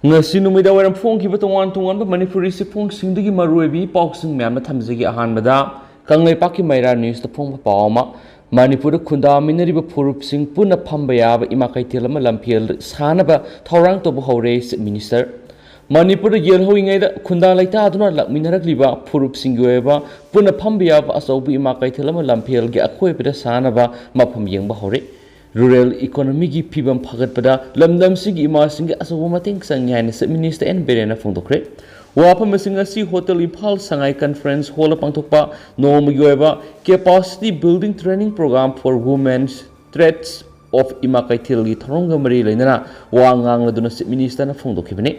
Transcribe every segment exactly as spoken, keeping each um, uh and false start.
ꯉꯁꯤ ꯅꯨꯃꯤꯗꯥꯡ ꯋꯥꯏꯔꯝ ꯐꯣꯡꯈꯤꯕ ꯇꯣꯉꯥꯟ ꯇꯣꯉꯥꯟꯕ ꯃꯅꯤꯄꯨꯔꯤ ꯆꯦꯐꯣꯡꯁꯤꯡꯗꯒꯤ ꯃꯔꯨꯑꯣꯏꯕ ꯏ ꯄꯥꯎꯁꯤꯡ ꯃꯌꯥꯝ ꯑꯃ ꯊꯝꯖꯒꯦ꯫ ꯑꯍꯥꯟꯕꯗ ꯀꯪꯂꯩꯄꯥꯛꯀꯤ ꯃꯩꯔꯥ ꯅ꯭ꯌꯨꯁꯇ ꯐꯣꯡꯕ ꯄꯥꯎ ꯑꯃ꯫ ꯃꯅꯤꯄꯨꯔꯗ ꯈꯨꯟꯗꯥꯃꯤꯟꯅꯔꯤꯕ ꯐꯨꯔꯨꯞꯁꯤꯡ ꯄꯨꯟꯅ ꯐꯝꯕ ꯌꯥꯕ ꯏꯃꯥ ꯀꯩꯊꯦꯜ ꯑꯃ ꯂꯝꯐꯦꯜ ꯁꯥꯅꯕ ꯊꯧꯔꯥꯡ ꯇꯧꯕ ꯍꯧꯔꯦ, ꯆꯤꯐ ꯃꯤꯅꯤꯁꯇꯔ꯫ ꯃꯅꯤꯄꯨꯔꯗ ꯌꯦꯜ ꯍꯧꯔꯤꯉꯩꯗ ꯈꯨꯟꯗꯥ ꯂꯩꯇꯥꯗꯨꯅ ꯂꯥꯛꯃꯤꯟꯅꯔꯛꯂꯤꯕ ꯐꯨꯔꯨꯞꯁꯤꯡꯒꯤ ꯑꯣꯏꯕ ꯄꯨꯟꯅ ꯐꯝꯕ ꯌꯥꯕ ꯑꯆꯧꯕ ꯏꯃꯥ ꯀꯩꯊꯦꯜ ꯑꯃ ꯂꯝꯐꯦꯜꯒꯤ ꯑꯀꯣꯏꯕꯗ ꯁꯥꯅꯕ ꯃꯐꯝ ꯌꯦꯡꯕ ꯍꯧꯔꯦ꯫ ꯔꯨꯔꯦꯜ ꯏꯀꯣꯅꯣꯃꯤꯒꯤ ꯐꯤꯕꯝ ꯐꯒꯠꯄꯗ ꯂꯝꯗꯝꯁꯤꯒꯤ ꯏꯃꯥꯁꯤꯡꯒꯤ ꯑꯆꯧꯕ ꯃꯇꯦꯡ ꯆꯪꯉꯤ ꯍꯥꯏꯅ ꯆꯤꯐ ꯃꯤꯅꯤꯁꯇꯔ ꯑꯦꯟ ꯕꯤꯔꯦꯟꯅ ꯐꯣꯡꯗꯣꯛꯈ꯭ꯔꯦ꯫ ꯋꯥꯐꯝ ꯑꯁꯤ ꯉꯁꯤ ꯍꯣꯇꯦꯜ ꯏꯝꯐꯥꯜ ꯁꯉꯥꯏ ꯀꯟꯐꯔꯦꯟꯁ ꯍꯣꯜꯗ ꯄꯥꯡꯊꯣꯛꯄ ꯅꯣꯡꯃꯒꯤ ꯑꯣꯏꯕ Capacity Building Training Program for Women, Threads of ꯏꯃꯥ ꯀꯩꯊꯦꯜꯒꯤ ꯊꯧꯔꯝꯒ ꯃꯔꯤ ꯂꯩꯅꯅ ꯋꯥ ꯉꯥꯡꯂꯗꯨꯅ ꯆꯤꯐ ꯃꯤꯅꯤꯁꯇꯔꯅ ꯐꯣꯡꯗꯣꯛꯈꯤꯕꯅꯤ꯫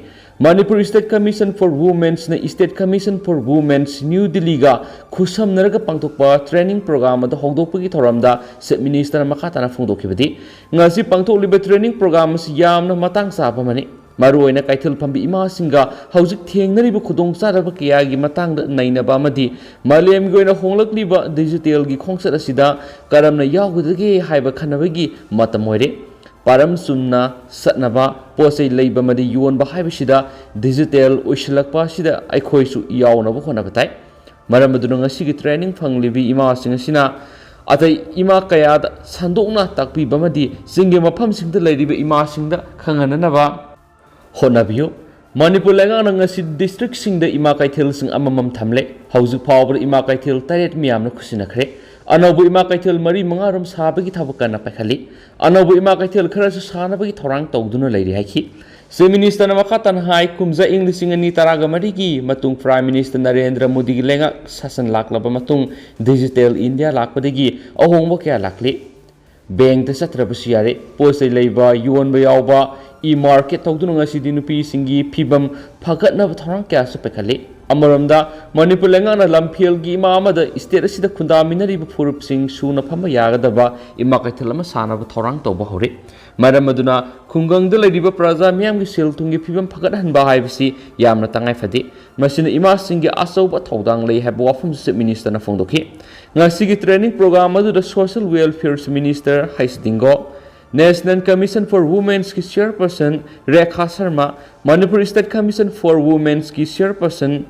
ꯃꯅꯤꯄꯨꯔ State Commission for Womenꯁꯅ State Commission for Womenꯁ ꯅ꯭ꯌꯨ ꯗꯤꯜꯂꯤꯒ ꯈꯨꯠꯁꯝꯅꯔꯒ ꯄꯥꯡꯊꯣꯛꯄ ꯇ꯭ꯔꯦꯅꯤꯡ ꯄ꯭ꯔꯣꯒ꯭ꯔꯥꯝ ꯑꯗꯨ ꯍꯧꯗꯣꯛꯄꯒꯤ ꯊꯧꯔꯝꯗ ꯆꯤꯐ ꯃꯤꯅꯤꯁꯇꯔꯅ ꯃꯈꯥ ꯇꯥꯅ ꯐꯣꯡꯗꯣꯛꯈꯤꯕꯗꯤ, ꯉꯁꯤ ꯄꯥꯡꯊꯣꯛꯂꯤꯕ ꯇ꯭ꯔꯦꯅꯤꯡ ꯄ꯭ꯔꯣꯒ꯭ꯔꯥꯝ ꯑꯁꯤ ꯌꯥꯝꯅ ꯃꯇꯥꯡ ꯆꯥꯕ ꯑꯃꯅꯤ꯫ ꯃꯔꯨꯑꯣꯏꯅ ꯀꯩꯊꯦꯜ ꯐꯝꯕꯤ ꯏꯃꯥꯁꯤꯡꯒ ꯍꯧꯖꯤꯛ ꯊꯦꯡꯅꯔꯤꯕ ꯈꯨꯗꯣꯡꯆꯥꯗꯕ ꯀꯌꯥꯒꯤ ꯃꯇꯥꯡꯗ ꯅꯩꯅꯕ ꯑꯃꯗꯤ ꯃꯥꯂꯦꯝꯒꯤ ꯑꯣꯏꯅ ꯍꯣꯡꯂꯛꯂꯤꯕ ꯗꯤꯖꯤꯇꯦꯜꯒꯤ ꯈꯣꯡꯆꯠ ꯑꯁꯤꯗ ꯀꯔꯝꯅ ꯌꯥꯎꯒꯗꯒꯦ ꯍꯥꯏꯕ ꯈꯟꯅꯕꯒꯤ ꯃꯇꯝ ꯑꯣꯏꯔꯦ꯫ ꯄꯥꯔꯝ ꯆꯨꯝꯅ ꯆꯠꯅꯕ, ꯄꯣꯠ ꯆꯩ ꯂꯩꯕ ꯑꯃꯗꯤ ꯌꯣꯟꯕ ꯍꯥꯏꯕꯁꯤꯗ ꯗꯤꯖꯤꯇꯦꯜ ꯑꯣꯏꯁꯤꯜꯂꯛꯄ ꯑꯁꯤꯗ ꯑꯩꯈꯣꯏꯁꯨ ꯌꯥꯎꯅꯕ ꯍꯣꯠꯅꯕ ꯇꯥꯏ꯫ ꯃꯔꯝ ꯑꯗꯨꯅ ꯉꯁꯤꯒꯤ ꯇ꯭ꯔꯦꯅꯤꯡ ꯐꯪꯂꯤꯕꯤ ꯏꯃꯥꯁꯤꯡ ꯑꯁꯤꯅ ꯑꯇꯩ ꯏꯃꯥ ꯀꯌꯥꯗ ꯁꯟꯗꯣꯛꯅ ꯇꯥꯛꯄꯤꯕ ꯑꯃꯗꯤ ꯆꯤꯡꯒꯤ ꯃꯐꯝꯁꯤꯡꯗ ꯂꯩꯔꯤꯕ ꯏꯃꯥꯁꯤꯡꯗ ꯈꯪꯍꯟꯅꯅꯕ ꯍꯣꯠꯅꯕꯤꯌꯨ꯫ ꯃꯅꯤꯄꯨꯔ ꯂꯩꯉꯥꯛꯅ ꯉꯁꯤ ꯗꯤꯁꯇ꯭ꯔꯤꯛꯁꯤꯡꯗ ꯏꯃꯥ ꯀꯩꯊꯦꯜꯁꯤꯡ ꯑꯃꯃꯝ ꯊꯝꯂꯦ꯫ ꯍꯧꯖꯤꯛ ꯐꯥꯎꯕꯗ ꯏꯃꯥ ꯀꯩꯊꯦꯜ ꯇꯔꯦꯠ ꯃꯤꯌꯥꯝꯅ ꯈꯨꯠꯁꯤꯟꯅꯈ꯭ꯔꯦ꯫ ꯑꯅꯧꯕ ꯏꯃꯥ ꯀꯩꯊꯦꯜ ꯃꯔꯤ ꯃꯉꯥ ꯔꯣꯝ ꯁꯥꯕꯒꯤ ꯊꯕꯛ ꯀꯟꯅ ꯄꯥꯏꯈꯠꯂꯤ꯫ ꯑꯅꯧꯕ ꯏꯃꯥ ꯀꯩꯊꯦꯜ ꯈꯔꯁꯨ ꯁꯥꯅꯕꯒꯤ ꯊꯧꯔꯥꯡ ꯇꯧꯗꯨꯅ ꯂꯩꯔꯤ ꯍꯥꯏꯈꯤ꯫ ꯆꯤꯐ ꯃꯤꯅꯤꯁꯇꯔꯅ ꯃꯈꯥ ꯇꯥꯅ ꯍꯥꯏ, ꯀꯨꯝꯖꯥ ꯏꯪ ꯂꯤꯁꯤꯡ ꯑꯅꯤ ꯇꯔꯥꯒ ꯃꯔꯤꯒꯤ ꯃꯇꯨꯡ ꯄ꯭ꯔꯥꯏꯝ ꯃꯤꯅꯤꯁꯇꯔ ꯅꯔꯦꯟꯗ꯭ꯔ ꯃꯣꯗꯤꯒꯤ ꯂꯩꯉꯥꯛ ꯁꯥꯁꯟ ꯂꯥꯛꯂꯕ ꯃꯇꯨꯡ ꯗꯤꯖꯤꯇꯦꯜ ꯏꯟꯗꯤꯌꯥ ꯂꯥꯛꯄꯗꯒꯤ ꯑꯍꯣꯡꯕ ꯀꯌꯥ ꯂꯥꯛꯂꯤ꯫ ꯕꯦꯡꯛꯇ ꯆꯠꯇ꯭ꯔꯕꯁꯨ ꯌꯥꯔꯦ꯫ ꯄꯣꯠ ꯆꯩ ꯂꯩꯕ, ꯌꯣꯟꯕ ꯌꯥꯎꯕ, ꯏ ꯃꯥꯔꯀꯦꯠ ꯇꯧꯗꯨꯅ ꯉꯁꯤꯗꯤ ꯅꯨꯄꯤꯁꯤꯡꯒꯤ ꯐꯤꯕꯝ ꯐꯒꯠꯅꯕ ꯊꯧꯔꯥꯡ ꯀꯌꯥꯁꯨ ꯄꯥꯏꯈꯠꯂꯤ꯫ ꯑꯃꯔꯣꯝꯗ, ꯃꯅꯤꯄꯨꯔ ꯂꯩꯉꯥꯛꯅ ꯂꯝꯐꯦꯜꯒꯤ ꯏꯃꯥ ꯑꯃꯗ ꯁ꯭ꯇꯦꯠ ꯑꯁꯤꯗ ꯈꯨꯟꯗꯥꯃꯤꯟꯅꯔꯤꯕ ꯐꯨꯔꯨꯞꯁꯤꯡ ꯁꯨꯅ ꯐꯝꯕ ꯌꯥꯒꯗꯕ ꯏꯃꯥ ꯀꯩꯊꯦꯜ ꯑꯃ ꯁꯥꯅꯕ ꯊꯧꯔꯥꯡ ꯇꯧꯕ ꯍꯧꯔꯦ꯫ ꯃꯔꯝ ꯑꯗꯨꯅ, ꯈꯨꯡꯒꯪꯗ ꯂꯩꯔꯤꯕ ꯄ꯭ꯔꯖꯥ ꯃꯤꯌꯥꯝꯒꯤ ꯁꯦꯜ ꯊꯨꯝꯒꯤ ꯐꯤꯕꯝ ꯐꯒꯠꯍꯟꯕ ꯍꯥꯏꯕꯁꯤ ꯌꯥꯝꯅ ꯇꯉꯥꯏ ꯐꯗꯦ꯫ ꯃꯁꯤꯅ ꯏꯃꯥꯁꯤꯡꯒꯤ ꯑꯆꯧꯕ ꯊꯧꯗꯥꯡ ꯂꯩ ꯍꯥꯏꯕ ꯋꯥꯐꯝꯁꯨ ꯆꯤꯐ ꯃꯤꯅꯤꯁꯇꯔꯅ ꯐꯣꯡꯗꯣꯛꯈꯤ꯫ ꯉꯁꯤꯒꯤ ꯇ꯭ꯔꯦꯅꯤꯡ ꯄ꯭ꯔꯣꯒ꯭ꯔꯥꯝ ꯑꯗꯨꯗ ꯁꯣꯁꯤꯌꯦꯜ ꯋꯦꯜꯐꯤꯌꯔ ꯃꯤꯅꯤꯁꯇꯔ ꯍꯩꯁ Dingo, National Commission for Women's ꯀꯤ chairperson Rekha Sharma, Manipur State Commission for Women's ꯀꯤ chairperson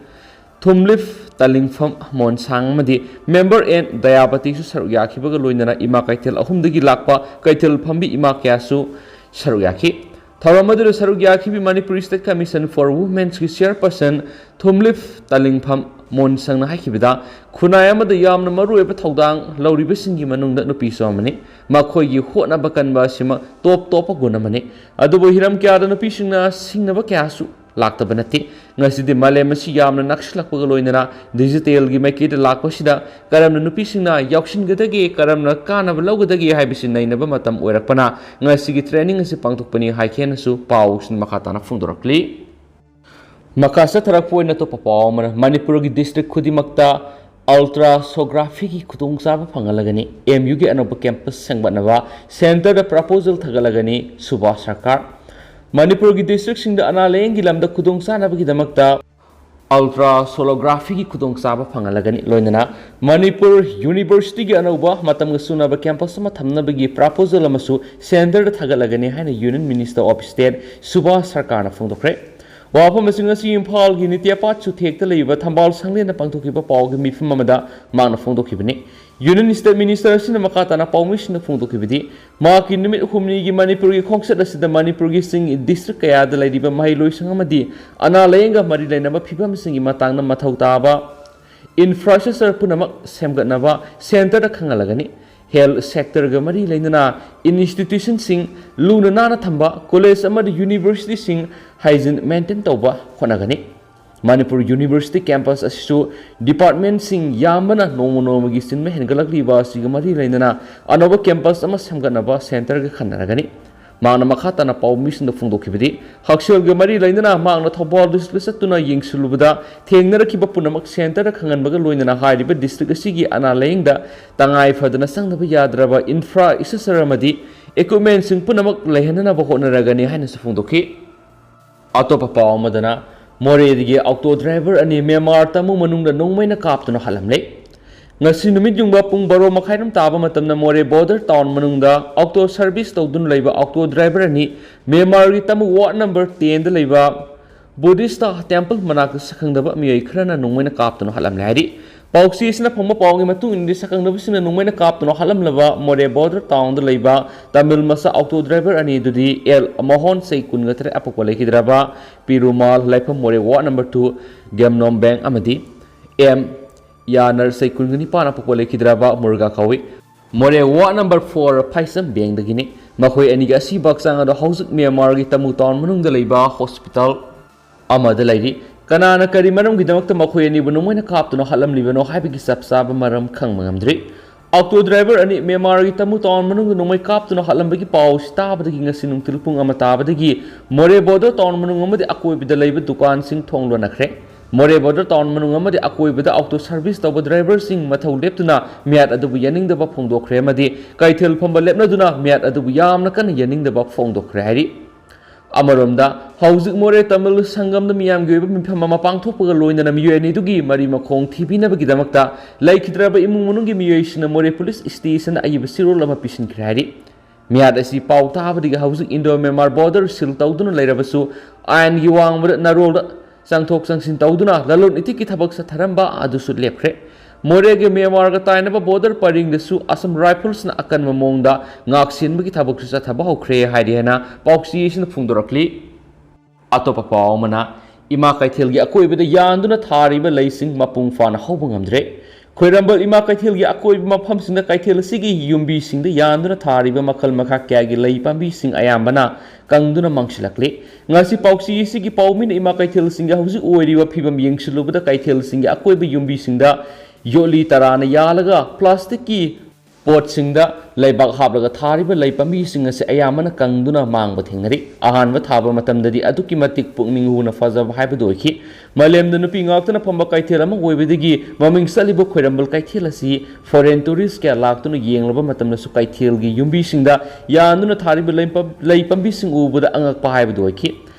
ꯊꯨꯝꯂꯤꯞ ꯇꯥꯂꯤꯡꯐꯝ ꯃꯣꯟꯁꯥꯡ ꯑꯃꯗꯤ member ꯑꯦꯟ ꯗꯌꯥꯕꯇꯤꯁꯨ ꯁꯔꯨꯛ ꯌꯥꯈꯤꯕꯒ ꯂꯣꯏꯅꯅ ꯏꯃꯥ ꯀꯩꯊꯦꯜ ꯑꯍꯨꯝꯗꯒꯤ ꯂꯥꯛꯄ ꯀꯩꯊꯦꯜ ꯐꯝꯕꯤ ꯏꯃꯥ ꯀꯌꯥꯁꯨ ꯁꯔꯨꯛ ꯌꯥꯈꯤ꯫ ꯊꯧꯔꯝ ꯑꯗꯨꯗ ꯁꯔꯨꯛ ꯌꯥꯈꯤꯕꯤ Manipur State Commission for Women's ꯀꯤ chairperson ꯊꯨꯝꯂꯤꯞ ꯇꯥꯂꯤꯡꯐꯝ ꯃꯣꯟꯁꯪꯅ ꯍꯥꯏꯈꯤꯕꯗ, ꯈꯨꯟꯅꯥꯏ ꯑꯃꯗ ꯌꯥꯝꯅ ꯃꯔꯨꯑꯣꯏꯕ ꯊꯧꯗꯥꯡ ꯂꯧꯔꯤꯕꯁꯤꯡꯒꯤ ꯃꯅꯨꯡꯗ ꯅꯨꯄꯤꯁꯨ ꯑꯃꯅꯤ꯫ ꯃꯈꯣꯏꯒꯤ ꯍꯣꯠꯅꯕ ꯀꯟꯕ ꯑꯁꯤꯃꯛ ꯇꯣꯞ ꯇꯣꯞꯄ ꯒꯨꯟ ꯑꯃꯅꯤ꯫ ꯑꯗꯨꯕꯨ ꯍꯤꯔꯝ ꯀꯌꯥꯗ ꯅꯨꯄꯤꯁꯤꯡꯅ ꯁꯤꯡꯅꯕ ꯀꯌꯥꯁꯨ ꯂꯥꯛꯇꯕ ꯅꯠꯇꯦ꯫ ꯉꯁꯤꯗꯤ ꯃꯥꯂꯦꯝ ꯑꯁꯤ ꯌꯥꯝꯅ ꯅꯛꯁꯤꯜꯂꯛꯄꯒ ꯂꯣꯏꯅꯅ digital ꯒꯤ ꯃꯥꯏꯀꯩꯗ ꯂꯥꯛꯄꯁꯤꯗ ꯀꯔꯝꯅ ꯅꯨꯄꯤꯁꯤꯡꯅ ꯌꯥꯎꯁꯤꯟꯒꯗꯒꯦ, ꯀꯔꯝꯅ ꯀꯥꯟꯅꯕ ꯂꯧꯒꯗꯒꯦ ꯍꯥꯏꯕꯁꯤ ꯅꯩꯅꯕ ꯃꯇꯝ ꯑꯣꯏꯔꯛꯄꯅ ꯉꯁꯤꯒꯤ training ꯑꯁꯤ ꯄꯥꯡꯊꯣꯛꯄꯅꯤ ꯍꯥꯏꯈꯤꯅꯁꯨ ꯄꯥꯎꯁꯤꯡ ꯃꯈꯥ ꯇꯥꯅ ꯐꯣꯡꯗꯣꯔꯛꯂꯤ꯫ ꯃꯈꯥ ꯆꯠꯊꯔꯛꯄ ꯑꯣꯏꯅ ꯑꯇꯣꯞꯄ ꯄꯥꯎ ꯑꯃꯅ, ꯃꯅꯤꯄꯨꯔꯒꯤ district ꯈꯨꯗꯤꯡꯃꯛꯇ ultrasonography ꯒꯤ ꯈꯨꯗꯣꯡꯆꯥꯕ ꯐꯪꯍꯜꯂꯒꯅꯤ꯫ M U ꯒꯤ ꯑꯅꯧꯕ campus ꯁꯦꯝꯒꯠꯅꯕ centre ꯗ proposal ꯊꯥꯒꯠꯂꯒꯅꯤ ꯁꯨꯚꯥꯁ ꯁꯔꯀꯥꯔ꯫ ꯃꯅꯤꯄꯨꯔꯒꯤ district ꯁꯤꯡꯗ ꯑꯅꯥ ꯂꯥꯌꯦꯡꯒꯤ ꯂꯝꯗ ꯈꯨꯗꯣꯡꯆꯥꯅꯕꯒꯤꯗꯃꯛꯇ ultrasonography ꯒꯤ ꯈꯨꯗꯣꯡꯆꯥꯕ ꯐꯪꯍꯜꯂꯒꯅꯤ꯫ ꯂꯣꯏꯅꯅ ꯃꯅꯤꯄꯨꯔ University ꯒꯤ ꯑꯅꯧꯕ ꯃꯇꯝꯒ ꯆꯨꯅꯕ campus ꯑꯃ ꯊꯝꯅꯕꯒꯤ proposal ꯑꯃꯁꯨ centre ꯗ ꯊꯥꯒꯠꯂꯒꯅꯤ ꯍꯥꯏꯅ Union Minister of State Subhash ꯁꯔꯀꯥꯔꯅ ꯐꯣꯡꯗꯣꯛꯈ꯭ꯔꯦ꯫ ꯋꯥꯐꯝ ꯑꯁꯤ ꯉꯁꯤ ꯏꯝꯐꯥꯜꯒꯤ ꯅꯤꯇꯤ ꯑꯄꯥꯠ ꯆꯨꯊꯦꯛꯇ ꯂꯩꯕ ꯊꯝꯕꯥꯜ ꯁꯪꯂꯦꯟꯗ ꯄꯥꯡꯊꯣꯛꯈꯤꯕ ꯄꯥꯎꯒꯤ ꯃꯤꯐꯝ ꯑꯃꯗ ꯃꯍꯥꯛꯅ ꯐꯣꯡꯗꯣꯛꯈꯤꯕꯅꯤ꯫ Union State Minister ꯑꯁꯤꯅ ꯃꯈꯥ ꯇꯥꯅ ꯄꯥꯎꯃꯤꯁꯤꯡꯗ ꯐꯣꯡꯗꯣꯛꯈꯤꯕꯗꯤ, ꯃꯍꯥꯛꯀꯤ ꯅꯨꯃꯤꯠ ꯍꯨꯝꯅꯤꯒꯤ ꯃꯅꯤꯄꯨꯔꯒꯤ ꯈꯣꯡꯆꯠ ꯑꯁꯤꯗ ꯃꯅꯤꯄꯨꯔꯒꯤ ꯆꯤꯡ district ꯀꯌꯥꯗ ꯂꯩꯔꯤꯕ ꯃꯍꯩꯂꯣꯏꯁꯪ ꯑꯃꯗꯤ ꯑꯅꯥ ꯂꯥꯌꯦꯡꯒ ꯃꯔꯤ ꯂꯩꯅꯕ ꯐꯤꯕꯝꯁꯤꯡꯒꯤ ꯃꯇꯥꯡꯗ ꯃꯊꯧ ꯇꯥꯕ infrastructure ꯄꯨꯝꯅꯃꯛ ꯁꯦꯝꯒꯠꯅꯕ centre ꯗ ꯈꯪꯍꯜꯂꯒꯅꯤ꯫ Health sector ꯒ ꯃꯔꯤ ꯂꯩꯅꯅ institution ꯁꯤꯡ ꯂꯨꯅ ꯅꯥꯟꯅ ꯊꯝꯕ, college ꯑꯃꯗꯤ university ꯁꯤꯡ hygiene maintain ꯇꯧꯕ ꯍꯣꯠꯅꯒꯅꯤ꯫ ꯃꯅꯤꯄꯨꯔ University campus ꯑꯁꯤꯁꯨ department ꯁꯤꯡ ꯌꯥꯝꯕꯅ ꯅꯣꯡꯃ ꯅꯣꯡꯃꯒꯤ ꯆꯤꯟꯕ ꯍꯦꯟꯒꯠꯂꯛꯂꯤꯕ ꯑꯁꯤꯒ ꯃꯔꯤ ꯂꯩꯅꯅ ꯑꯅꯧꯕ campus ꯑꯃ ꯁꯦꯝꯒꯠꯅꯕ centre ꯒ ꯈꯟꯅꯔꯒꯅꯤ꯫ ꯃꯍꯥꯛꯅ ꯃꯈꯥ ꯇꯥꯅ ꯄꯥꯎꯃꯤꯁꯤꯡꯗ ꯐꯣꯡꯗꯣꯛꯈꯤꯕꯗꯤ, ꯍꯛꯁꯦꯜꯒ ꯃꯔꯤ ꯂꯩꯅꯅ ꯃꯍꯥꯛꯅ ꯊꯧꯕꯥꯜ district ꯇ ꯆꯠꯇꯨꯅ ꯌꯦꯡꯁꯤꯜꯂꯨꯕꯗ ꯊꯦꯡꯅꯔꯛꯈꯤꯕ ꯄꯨꯝꯅꯃꯛ centre ꯗ ꯈꯪꯍꯟꯕꯒ ꯂꯣꯏꯅꯅ ꯍꯥꯏꯔꯤꯕ district ꯑꯁꯤꯒꯤ ꯑꯅꯥ ꯂꯥꯌꯦꯡꯗ ꯇꯉꯥꯏ ꯐꯗꯅ ꯆꯪꯗꯕ ꯌꯥꯗ꯭ꯔꯕ infrastructure ꯑꯃꯗꯤ equipment ꯁꯤꯡ ꯄꯨꯝꯅꯃꯛ ꯂꯩꯍꯟꯅꯅꯕ ꯍꯣꯠꯅꯔꯒꯅꯤ ꯍꯥꯏꯅꯁꯨ ꯐꯣꯡꯗꯣꯛꯈꯤ꯫ ꯑꯇꯣꯞꯄ ꯄꯥꯎ ꯑꯃꯗꯅ, ꯃꯣꯔꯦꯗꯒꯤ auto driver ꯑꯅꯤ ꯃ꯭ꯌꯥꯟꯃꯥꯔ ꯇꯥꯃꯨ ꯃꯅꯨꯡꯗ ꯅꯣꯡꯃꯩꯅ ꯀꯥꯞꯇꯨꯅ ꯍꯥꯠꯂꯝꯂꯦ꯫ ꯉꯁꯤ ꯅꯨꯃꯤꯠ ꯌꯨꯡꯕ ꯄꯨꯡ ꯕꯥꯔꯣ ꯃꯈꯥꯏꯔꯣꯝ ꯇꯥꯕ ꯃꯇꯝꯗ ꯃꯣꯔꯦ ꯕꯣꯔꯗꯔ ꯇꯥꯎꯟ ꯃꯅꯨꯡꯗ ꯑꯣꯛꯇꯣ ꯁꯔꯚꯤꯁ ꯇꯧꯗꯨꯅ ꯂꯩꯕ ꯑꯣꯛꯇꯣ ꯗ꯭ꯔꯥꯏꯚꯔ ꯑꯅꯤ ꯃ꯭ꯌꯥꯟꯃꯥꯔꯒꯤ ꯇꯃꯨ ꯋꯥꯔꯗ ꯅꯝꯕꯔ ꯇꯦꯟꯗ ꯂꯩꯕ ꯕꯨꯙꯤꯁꯇ ꯇꯦꯝꯄꯜ ꯃꯅꯥꯛꯇ ꯁꯛꯈꯪꯗꯕ ꯃꯤꯑꯣꯏ ꯈꯔꯅ ꯅꯣꯡꯃꯩꯅ ꯀꯥꯞꯇꯨꯅ ꯍꯥꯠꯂꯝꯂꯦ ꯍꯥꯏꯔꯤ꯫ ꯄꯥꯎꯆꯦꯁꯤꯅ ꯐꯪꯕ ꯄꯥꯎꯒꯤ ꯃꯇꯨꯡ ꯏꯟꯅꯗꯤ, ꯁꯛꯈꯪꯗꯕꯁꯤꯡꯅ ꯅꯣꯡꯃꯩꯅ ꯀꯥꯞꯇꯨꯅ ꯍꯥꯠꯂꯝꯂꯕ ꯃꯣꯔꯦ ꯕꯣꯔꯗꯔ ꯇꯥꯎꯟꯗ ꯂꯩꯕ ꯇꯥꯃꯤꯜ ꯃꯆꯥ ꯑꯣꯛꯇꯣ ꯗ꯭ꯔꯥꯏꯚꯔ ꯑꯅꯤ ꯑꯗꯨꯗꯤ ꯑꯦꯜ ꯃꯣꯍꯟ, ꯆꯍꯤ ꯀꯨꯟꯒ ꯇꯔꯦꯠ, ꯑꯄꯣꯛꯄ ꯂꯩꯈꯤꯗ꯭ꯔꯕ ꯄꯤꯔꯨꯃꯥꯜ, ꯂꯩꯐꯝ ꯃꯣꯔꯦ ꯋꯥꯔꯗ ꯅꯝꯕꯔ ꯇꯨ, ꯒꯦꯝꯅꯣꯝ ꯕꯦꯡ, ꯑꯃꯗꯤ ꯑꯦꯝ ꯌꯥꯅꯔ, ꯆꯍꯤ ꯀꯨꯟꯒ ꯅꯤꯄꯥꯟ, ꯑꯄꯣꯛꯄ ꯂꯩꯈꯤꯗ꯭ꯔꯕ ꯃꯨꯔꯒꯥ ꯀꯧꯏ꯫ ꯃꯣꯔꯦ ꯋꯥꯔꯗ ꯅꯝꯕꯔ ꯐꯣꯔ, ꯐꯥꯏꯁꯝ ꯕꯦꯡꯗꯒꯤꯅꯤ꯫ ꯃꯈꯣꯏ ꯑꯅꯤꯒꯤ ꯑꯁꯤꯕ ꯍꯛꯆꯥꯡ ꯑꯗꯣ ꯍꯧꯖꯤꯛ ꯃ꯭ꯌꯥꯟꯃꯥꯔꯒꯤ ꯇꯃꯨ ꯇꯥꯎꯟ ꯃꯅꯨꯡꯗ ꯂꯩꯕ ꯍꯣꯁꯄꯤꯇꯥꯜ ꯑꯃꯗ ꯂꯩꯔꯤ꯫ ꯀꯅꯥꯅ ꯀꯔꯤ ꯃꯔꯝꯒꯤꯗꯃꯛꯇ ꯃꯈꯣꯏ ꯑꯅꯤꯕꯨ ꯅꯣꯡꯃꯩꯅ ꯀꯥꯞꯇꯨꯅ ꯍꯥꯠꯂꯝꯂꯤꯕꯅꯣ ꯍꯥꯏꯕꯒꯤ ꯆꯞ ꯆꯥꯕ ꯃꯔꯝ ꯈꯪꯕ ꯉꯝꯗ꯭ꯔꯤ꯫ ꯑꯣꯛꯇꯣ ꯗ꯭ꯔꯥꯏꯚꯔ ꯑꯅꯤ ꯃ꯭ꯌꯥꯟꯃꯥꯔꯒꯤ ꯇꯃꯨ ꯇꯥꯎꯟ ꯃꯅꯨꯡꯗ ꯅꯣꯡꯃꯩ ꯀꯥꯞꯇꯨꯅ ꯍꯥꯠꯂꯝꯕꯒꯤ ꯄꯥꯎ ꯑꯁꯤ ꯇꯥꯕꯗꯒꯤ ꯉꯁꯤ ꯅꯨꯡꯊꯤꯜ ꯄꯨꯡ ꯑꯃ ꯇꯥꯕꯗꯒꯤ ꯃꯣꯔꯦ ꯕꯣꯔꯗꯔ ꯇꯥꯎꯟ ꯃꯅꯨꯡ ꯑꯃꯗꯤ ꯑꯀꯣꯏꯕꯗ ꯂꯩꯕ ꯗꯨꯀꯥꯟꯁꯤꯡ ꯊꯣꯡ ꯂꯣꯟꯅꯈ꯭ꯔꯦ꯫ ꯃꯣꯔꯦ ꯕꯣꯔꯗꯔ ꯇꯥꯎꯟ ꯃꯅꯨꯡ ꯑꯃꯗꯤ ꯑꯀꯣꯏꯕꯗ ꯑꯣꯛꯇꯣ ꯁꯔꯚꯤꯁ ꯇꯧꯕ ꯗ꯭ꯔꯥꯏꯚꯔꯁꯤꯡ ꯃꯊꯧ ꯂꯦꯞꯇꯨꯅ ꯃꯤꯍꯥꯠ ꯑꯗꯨꯕꯨ ꯌꯥꯅꯤꯡꯗꯕ ꯐꯣꯡꯗꯣꯛꯈ꯭ꯔꯦ ꯑꯃꯗꯤ ꯀꯩꯊꯦꯜ ꯐꯝꯕ ꯂꯦꯞꯅꯗꯨꯅ ꯃꯤꯍꯥꯠ ꯑꯗꯨꯕꯨ ꯌꯥꯝꯅ ꯀꯟꯅ ꯌꯥꯅꯤꯡꯗꯕ ꯐꯣꯡꯗꯣꯛꯈ꯭ꯔꯦ ꯍꯥꯏꯔꯤ꯫ ꯑꯃꯔꯣꯝꯗ, ꯍꯧꯖꯤꯛ ꯃꯣꯔꯦ ꯇꯥꯃꯤꯜ ꯁꯪꯒꯝꯗ ꯃꯤꯌꯥꯝꯒꯤ ꯑꯣꯏꯕ ꯃꯤꯐꯝ ꯑꯃ ꯄꯥꯡꯊꯣꯛꯄꯒ ꯂꯣꯏꯅꯅ ꯃꯤꯑꯣꯏ ꯑꯅꯤꯗꯨꯒꯤ ꯃꯔꯤ ꯃꯈꯣꯡ ꯊꯤꯕꯤꯅꯕꯒꯤꯗꯃꯛꯇ ꯂꯩꯈꯤꯗ꯭ꯔꯕ ꯏꯃꯨꯡ ꯃꯅꯨꯡꯒꯤ ꯃꯤꯑꯣꯏꯁꯤꯡꯅ ꯃꯣꯔꯦ ꯄꯨꯂꯤꯁ ꯁ꯭ꯇꯦꯁꯟꯗ ꯑꯏꯕ ꯆꯦꯔꯣꯜ ꯑꯃ ꯄꯤꯁꯤꯟꯈ꯭ꯔꯦ ꯍꯥꯏꯔꯤ꯫ ꯃꯤꯍꯥꯠ ꯑꯁꯤ ꯄꯥꯎ ꯇꯥꯕꯗꯒꯤ ꯍꯧꯖꯤꯛ ꯏꯟꯗꯣ ꯃ꯭ꯌꯥꯟꯃꯥꯔ ꯕꯣꯔꯗꯔ ꯁꯤꯜ ꯇꯧꯗꯨꯅ ꯂꯩꯔꯕꯁꯨ, ꯑꯥꯏꯟꯒꯤ ꯋꯥꯡꯃꯗ ꯅꯔꯣꯜꯗ ꯆꯪꯊꯣꯛ ꯆꯪꯁꯤꯟ ꯇꯧꯗꯨꯅ ꯂꯂꯣꯟ ꯏꯇꯤꯛꯀꯤ ꯊꯕꯛ ꯆꯠꯊꯔꯝꯕ ꯑꯗꯨꯁꯨ ꯂꯦꯞꯈ꯭ꯔꯦ꯫ ꯃꯣꯔꯦꯒꯤ ꯃ꯭ꯌꯥꯟꯃꯥꯔꯒ ꯇꯥꯏꯅꯕ ꯕꯣꯔꯗꯔ ꯄꯔꯤꯡꯗꯁꯨ ꯑꯁꯥꯝ ꯔꯥꯏꯐꯜꯁꯅ ꯑꯀꯟꯕ ꯃꯑꯣꯡꯗ ꯉꯥꯛ ꯁꯦꯟꯕꯒꯤ ꯊꯕꯛꯁꯨ ꯆꯠꯊꯕ ꯍꯧꯈ꯭ꯔꯦ ꯍꯥꯏꯔꯤ ꯍꯥꯏꯅ ꯄꯥꯎꯆꯦꯁꯤꯅ ꯐꯣꯡꯗꯣꯔꯛꯂꯤ꯫ ꯑꯇꯣꯞꯄ ꯄꯥꯎ ꯑꯃꯅ, ꯏꯃꯥ ꯀꯩꯊꯦꯜꯒꯤ ꯑꯀꯣꯏꯕꯗ ꯌꯥꯟꯗꯨꯅ ꯊꯥꯔꯤꯕ ꯂꯩꯁꯤꯡ ꯃꯄꯨꯡ ꯐꯥꯅ ꯍꯧꯕ ꯉꯝꯗ꯭ꯔꯦ꯫ ꯈ꯭ꯋꯥꯏꯔꯝꯕꯟ ꯏꯃꯥ ꯀꯩꯊꯦꯜꯒꯤ ꯑꯀꯣꯏꯕ ꯃꯐꯝꯁꯤꯡꯗ ꯀꯩꯊꯦꯜ ꯑꯁꯤꯒꯤ ꯌꯨꯝꯕꯤꯁꯤꯡꯗ ꯌꯥꯟꯗꯨꯅ ꯊꯥꯔꯤꯕ ꯃꯈꯜ ꯃꯈꯥ ꯀꯌꯥꯒꯤ ꯂꯩ ꯄꯥꯝꯕꯤꯁꯤꯡ ꯑꯌꯥꯝꯕꯅ ꯀꯪꯗꯨꯅ ꯃꯥꯡꯁꯤꯜꯂꯛꯂꯤ꯫ ꯉꯁꯤ ꯄꯥꯎꯆꯦ ꯑꯁꯤꯒꯤ ꯄꯥꯎꯃꯤꯅ ꯏꯃꯥ ꯀꯩꯊꯦꯜꯁꯤꯡꯒꯤ ꯍꯧꯖꯤꯛ ꯑꯣꯏꯔꯤꯕ ꯐꯤꯕꯝ ꯌꯦꯡꯁꯤꯜꯂꯨꯕꯗ ꯀꯩꯊꯦꯜꯁꯤꯡꯒꯤ ꯑꯀꯣꯏꯕ ꯌꯨꯝꯕꯤꯁꯤꯡꯗ ꯌꯣꯠꯂꯤ ꯇꯔꯥꯅ ꯌꯥꯜꯂꯒ ꯄ꯭ꯂꯥꯁꯇꯤꯛꯀꯤ ꯄꯣꯠꯁꯤꯡꯗ ꯂꯩꯕꯥꯛ ꯍꯥꯞꯂꯒ ꯊꯥꯔꯤꯕ ꯂꯩ ꯄꯥꯝꯕꯤꯁꯤꯡ ꯑꯁꯤ ꯑꯌꯥꯝꯕꯅ ꯀꯪꯗꯨꯅ ꯃꯥꯡꯕ ꯊꯦꯡꯅꯔꯤ꯫ ꯑꯍꯥꯟꯕ ꯊꯥꯕ ꯃꯇꯝꯗꯗꯤ ꯑꯗꯨꯛꯀꯤ ꯃꯇꯤꯛ ꯄꯨꯛꯅꯤꯡ ꯍꯨꯅ ꯐꯖꯕ ꯍꯥꯏꯕꯗꯨ ꯑꯣꯏꯈꯤ꯫ ꯃꯥꯂꯦꯝꯗ ꯅꯨꯄꯤ ꯉꯥꯛꯇꯅ ꯐꯝꯕ ꯀꯩꯊꯦꯜ ꯑꯃ ꯑꯣꯏꯕꯗꯒꯤ ꯃꯃꯤꯡ ꯆꯠꯂꯤꯕ ꯈ꯭ꯋꯥꯏꯔꯝꯕꯟ ꯀꯩꯊꯦꯜ ꯑꯁꯤ foreign tourist ꯀꯌꯥ ꯂꯥꯛꯇꯨꯅ ꯌꯦꯡꯂꯕ ꯃꯇꯝꯗꯁꯨ ꯀꯩꯊꯦꯜꯒꯤ ꯌꯨꯝꯕꯤꯁꯤꯡꯗ ꯌꯥꯟꯗꯨꯅ ꯊꯥꯔꯤꯕ ꯂꯩ ꯄꯥꯝ-, ꯂꯩ ꯄꯥꯝꯕꯤꯁꯤꯡ ꯎꯕꯗ ꯑꯉꯛꯄ ꯍꯥꯏꯕꯗꯨ ꯑꯣꯏꯈꯤ꯫